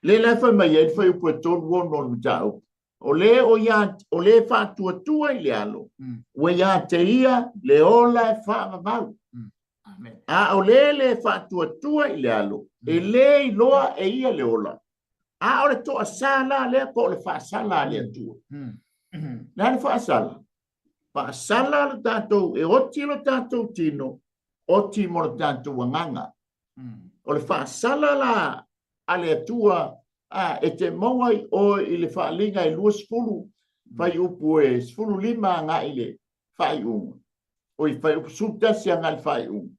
A: Le la e fai mai ai le fuaiupu e 36 o le mataupu. O le o ia, o le faatuatua i le alo, ua ia te ia le ola e faavavau. A o le le faatuatua i le alo, e le iloa e ia le ola. A o le toasā la lea po o le faasala a le Atua. Le a le faasala? Faasala le tatou, e oti lo tatou tino, oti mo le tatou agaga. O le faasala la a le Atua a, e te maua i oe i le faaaliga e 20, fuaiupu e 15 agai i le faaiuga. Oi, fuaiupu 11 agai i le faaiuga.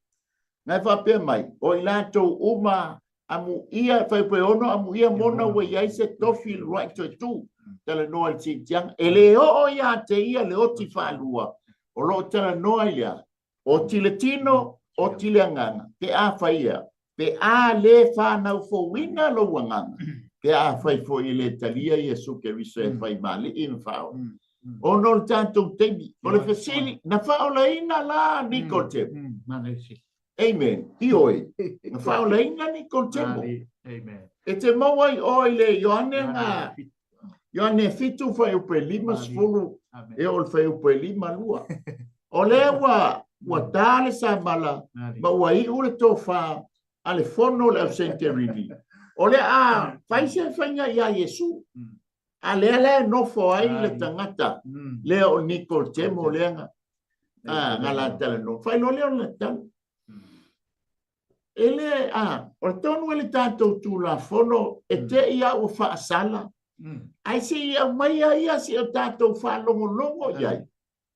A: Na e faapea mai, o i latou uma amuia, fuaiupu e 6, amuia mona ua i ai se tofi i le uluai toe tu, talanoa i le siitiaga. E le oo ia te ia le oti faalua, o lo o talanoa i le a? Oti le tino, oti le agaga, pe afai ea, pe a le fanau fouina lou agaga, pe afai foi e le talia Iesu Keriso e fai ma alii ma faaola. Ona o le tatou taimi, o le fesili, na faaolaina la Nikodemo. Amen. Ioe, na faaolaina Nikodemo. E te maua i o i le Ioane na Ioane 7 fuaiupu e 50 e oo i le fuaiupu e 52. O lea ua ua ta le samala ma ua iu le tofa a le fono o le au Senterini. O le a fai se faiga iā Iesu. A lea la e nofo ai le tagata lea o Nikodemo lea na na la talanoa. Fai loa lea o le tala. E le, a, o le tonu e le tatou Tulafono, e te i a ua faasala, ae se i aumaia ia se i o tatou faalogologo i ai,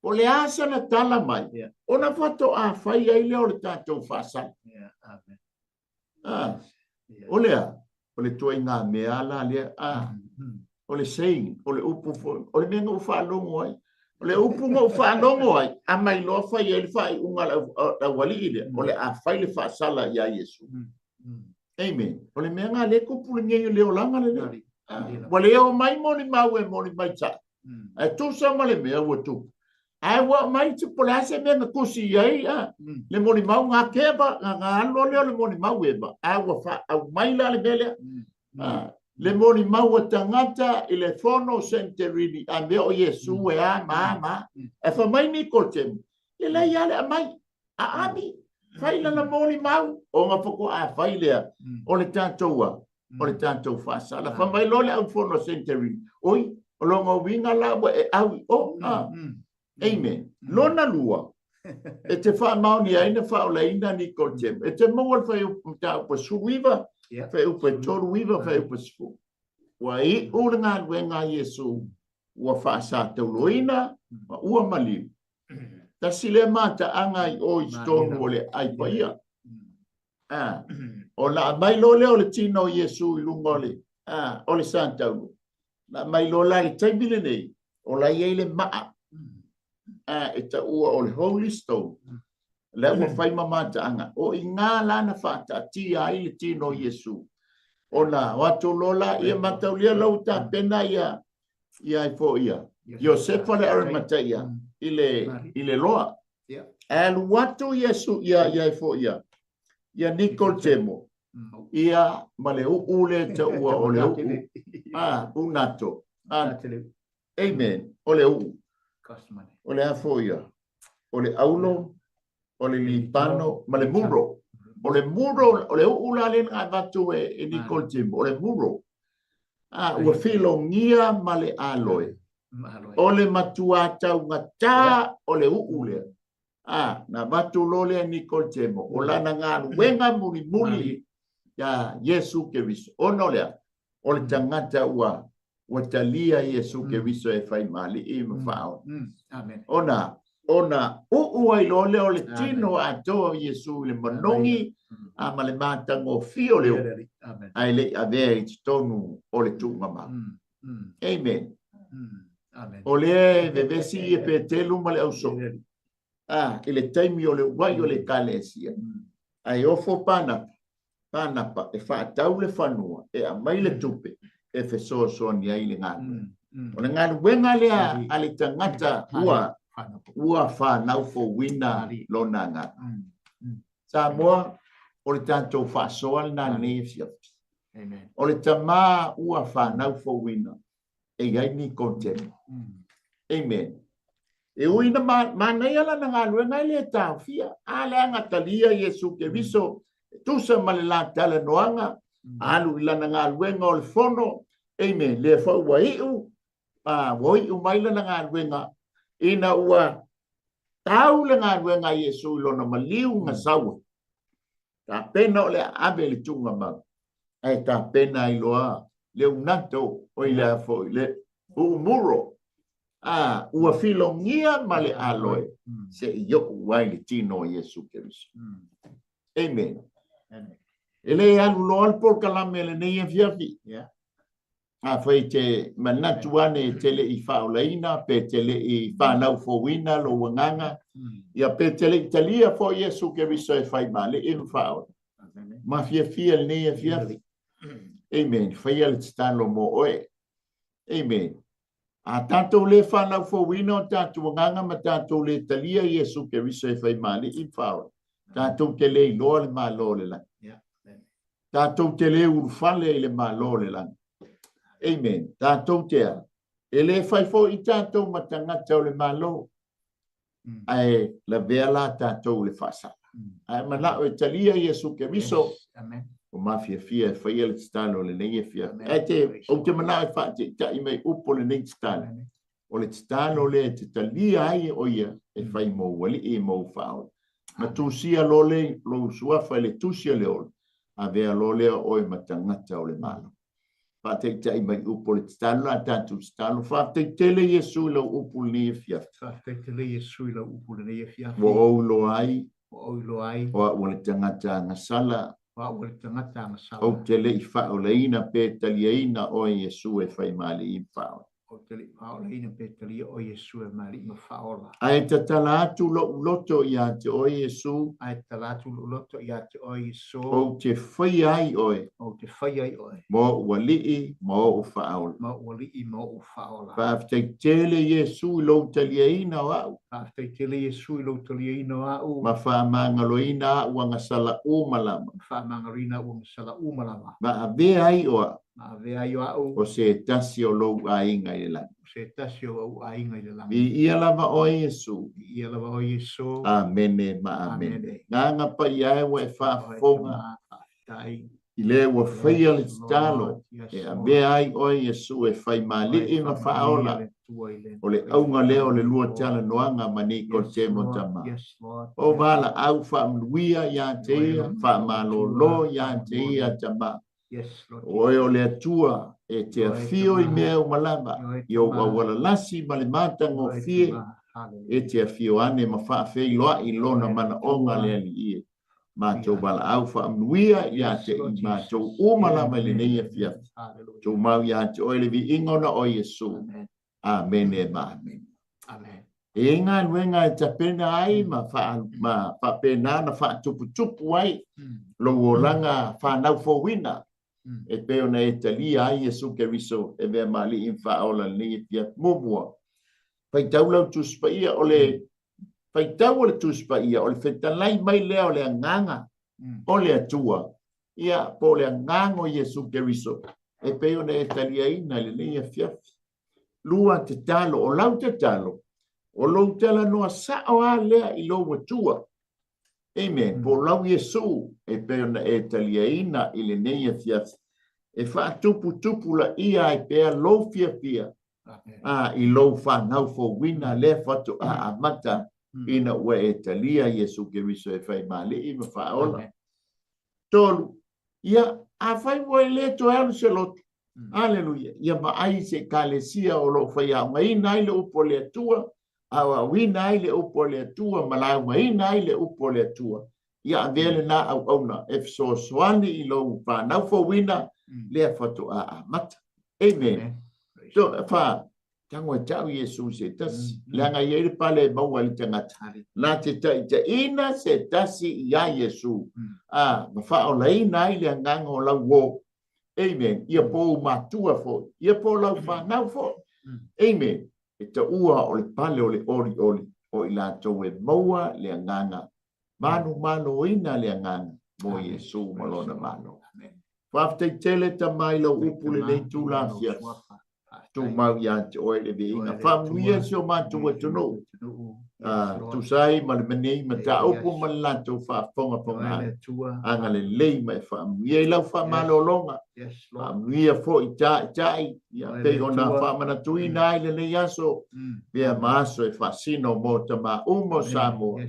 A: po o le a sana tala mai, ona faatoa fai ai lea o le tatou faasala. A, o le a? O le ituaiga mea la lea, a, o le saying, o le upu foi, o le mea na ou faalogo ai. O le upu na ou faalogo ai, a mai loa fai ai le faaiuga a le aualii lea, o le a fai le faasala iā Iesu. Amen. O le mea lena lea e tupu lenei o le olaga lenei. Ua le omai molimau e molimai saʻo. Ae tusa ma le mea ua tupu. Ae ua aumai se po o le a se mea na tusi i ai a, le molimau na keva, na alu loa lea o le molimau eva, ae ua aumai la le mea lea. Le molimau a tagata i le fono o Senterini, a mea o Iesu e a ma a ma a. Ae fai mai Nikodemo, lelei lava le aumai, a ami, fai lana molimau, ona faatoa fai lea o le tatou a, o le tatou faasala. Fai mai loa le au fono a Senterini, oi, o lona uiga la ua e au i o, a. Amen. Lona lua, e te faamaonia ai na faaolaina Nikodemo. E te maua le fuaiupu mataupu e 19, fuaiupu e 39, fuaiupu e 10. Ua iu le galuega a Iesu, ua faasatauloina ma ua maliu. Tasi lea mataaga i o i totonu o le Aai Paia. Ona aumai loa lea o le tino o Iesu i luga o le, o le satauro. Na aumai loa la i le taimi lenei, o la e i ai le maa e taua o le Holy Stone, lea ua fai ma mataaga. O i ina la na faataatia ai le tino o Iesu. Ona o atu loa la, ia mataulia la ua tapena ia, ia ai foi ia, Iosefa le Arimataia i le, i le loa. Ae alu atu Iesu ia, ia ai foi ia, ia Nikodemo, ia ma le uu lea e taua o le uu, a, unato. A, amen, o le uu. O le a foi ia? O le aulo. O le libano ma le muro. O le muro, o le u'u la lea na avatu e Nicole Jim, o le muro. A, ua filogia ma le aloe. O le matuā taugatā o le u'u lea. A, na avatu loa lea e Nicole Jemo, o lana galuega mulimuli ia Iesu Keriso. Ona o le a? O le tagata ua ua talia Iesu Keriso e fai ma Alii ma Faaola. Ona, ona uu ai loa lea o le tino atoa o Iesu i le manogi a ma le matagofie o le uu, ae le i avea i totonu o le tuugamau. Amen. O lea e vevesi ia Petelu ma le ausoo a, i le taimi o le uai o le Ekalesia, ae ofo Panapa, Panapa e faatau le fanua, e aumai le tupe e fesoasoani ai i le galuega. O le galuega lea a le tagata ua ua fanau fouina lona agaga. Samoa, o le tatou faasoa lena lenei afiafi. O le tama ua fanau fouina, e i ai Nikodemo. Amen. E ui na manaia lana galuega e le taofia. A leaga talia Iesu Keriso, e tusa ma le la talanoaga, alu i lana galuega o le fono, amen, lea foi ua iu, ua iu mai lana galuega, ina ua tau le galuega a Iesu i lona maliu na sau ai. Tapena o le a ave i le tuugamau, ae tapena ai loa le unato, oi le a foi, le uumuro, a ua filogia ma le aloe se i oo ai le tino o Iesu Keriso. Amen. E le alu loa le polokalame lenei afiafi. Afai e te manatu ane e te le i faaolaina pe te le i fanau fouina lou agaga, ia pe te le i talia foi Iesu Keriso e fai ma Alii ma Faaola. Mafiafia lenei afiafi. Amen. Faia le tatalo mo oe. Amen. A tatou le fanau fouina o tatou agaga ma tatou le talia Iesu Keriso e fai ma Alii ma Faaola, tatou te le iloa le Malo o le lagi. Tatou te le ulufale i le Malo o le lagi. Amen. Tatou te a? E le fai foi i tatou ma tagata o le Malo, ae lavea la tatou i le faasala. Ae manao e talia Iesu Keriso, ua mafiafia e faia le tatalo o lenei afiafi. Ae te, ou te manao e faataitai mai upu o lenei tatalo. O le tatalo lea e te talia ai e oe ia e fai mou alii mou faaola. Ma tusia loa le lou suafa i le tusi a le ola, avea loa lea oe ma tagata o le Malo. Faataitai mai upu o le tatalo la tatou tatalo. Faafetai tele Iesu i lau upu lenei afiafi.
B: Faafetai tele Iesu i lau upu lenei afiafi.
A: Ua ou iloa ai.
B: Ua ou iloa ai.
A: O au o le tagata agasala.
B: O au o le tagata agasala.
A: Ou te le i faaolaina pe taliaina oe Iesu e fai ma Alii ma Faaola.
B: Ou te le i faaolaina pe talia oe Iesu e ma Alii ma Faaola.
A: Ae tatala atu lo'u loto ia te oe Iesu.
B: Ae tatala atu lo'u loto ia te oe Iesu.
A: Ou te faia ai oe.
B: Ou te faia ai oe.
A: Ma o'u Alii ma o'u Faaola.
B: Ma o'u Alii ma o'u Faaola.
A: Faafetai tele Iesu i lou taliaina o a'u.
B: Faafetai tele Iesu i lou taliaina o a'u.
A: Ma faamagaloina a'u agasala uma lava.
B: Ma faamagaloina a'u agasala uma lava.
A: Ma avea ai o a'u.
B: Ma avea ai o a'u.
A: O se tasi o lou aiga i le lagi.
B: O se tasi o ou aiga i le lagi.
A: Viia lava oe Iesu.
B: Viia lava oe Iesu.
A: Amene ma amene. Agaga Paia e ua e faafofoga.
B: Faafetai.
A: I le ua faia le tatalo e avea ai oe Iesu e fai ma Alii ma Faaola, o le auga lea o le lua talanoaga ma Nikodemo tama. O valaau faamanuia ia te ia, faamalolo ia te ia tama. O oe o le Atua e te afio i mea uma lava, i ou auala lasi ma le matagofie, e te afio ane ma faafeiloai lona manaoga le Alii e. Matou valaau faamanuia ia te i matou uma lava i lenei afiafi. Tumau ia te oe le viiga ona o Iesu. Amene ma amene. E i ai galuega e tapena ai ma, fa, ma faapena ona faatuputupu ai lou olaga fanau fouina e pei ona e talia ai Iesu Keriso e mea ma Alii ma Faaola lenei afiafi. Muamua, faitau lau Tusi Paia o le faitau o le Tusi Paia, o le fetalai mai lea o le Agaga o le Atua, ia, po o le Agaga o Iesu Keriso, e pei ona e taliaina i lenei afiafi. Lua tatalo, o lau tatalo, o lou talanoa sao lava lea i lou Atua. Amen. Po o lau Iesu e pei ona e taliaina i lenei afiafi, e faatuputupulaia ai pea lou fiafia a i lou fanau fouina lea faatoa amata ina ua e talia Iesu Keriso e fai ma Alii ma Faaola. Tolu, ia, afai ua e le toe alu se lotu, Aleluia, ia vaai i se Ekalesia o lo o faiaogaina ai le upu a le Atua, aoaoina ai le upu a le Atua ma laugaina ai le upu a le Atua. Ia avea lena auauna e fesoasoani i lou fanau fouina lea faatoa amata. Amen. So, fa, tago e tau Iesu i se tasi, leaga e i ai le pale e maua e le tagata, na te taitaiina se tasi iā Iesu, a, ma faaolaina ai le agaga o lau uō. Amen. Ia po ou matua foi, ia po lau fanau foi. Amen. E taua o le pale o le olioli o i latou e maua le agaga, manumaloina le agaga mo Iesu ma lona Malo. Faafetai tele Tama i lau upu lenei itula afiafi. Tumau ia te oe le viiga. Faamanuia si o matou atunuu. Tusa ai ma le nei mataupu ma le latou faafogafoga. Agalelei ma e faamanuia i lau faamalologa. Faamanuia foi taitai, ia pei ona faamanatuina ai lenei aso, mea ma aso e faasino mo tama uma o Samoa.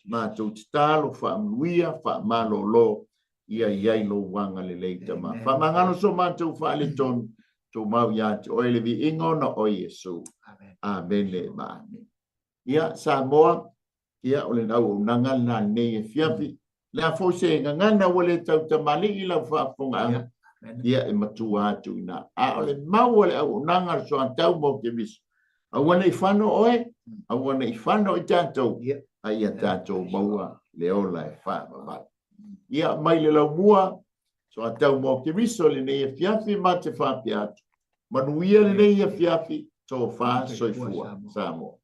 A: Matou tatalo, faamanuia, faamalolo, ia i ai lou agalelei Tama. Faamagalo so matou faaletonu, tumau ia te oe le viiga ona o Iesu. Amene ma amene. Ia, Samoa, ia, o le auaunaga lena lenei afiafi. Le a foi se gagana ua le tautamalii lau faafofogaaga, ia e matua atu i ina. A o le mau a le auaunaga a le soatau mo Keriso, aua ne i fano oe, aua ne i fano i tatou, a ia tatou maua le ola e faavavau. Ia, mai le laumua, soatau mo Keriso lenei afiafi ma te faapea atu. Manuia lenei afiafi, tofa soifua. Samoa.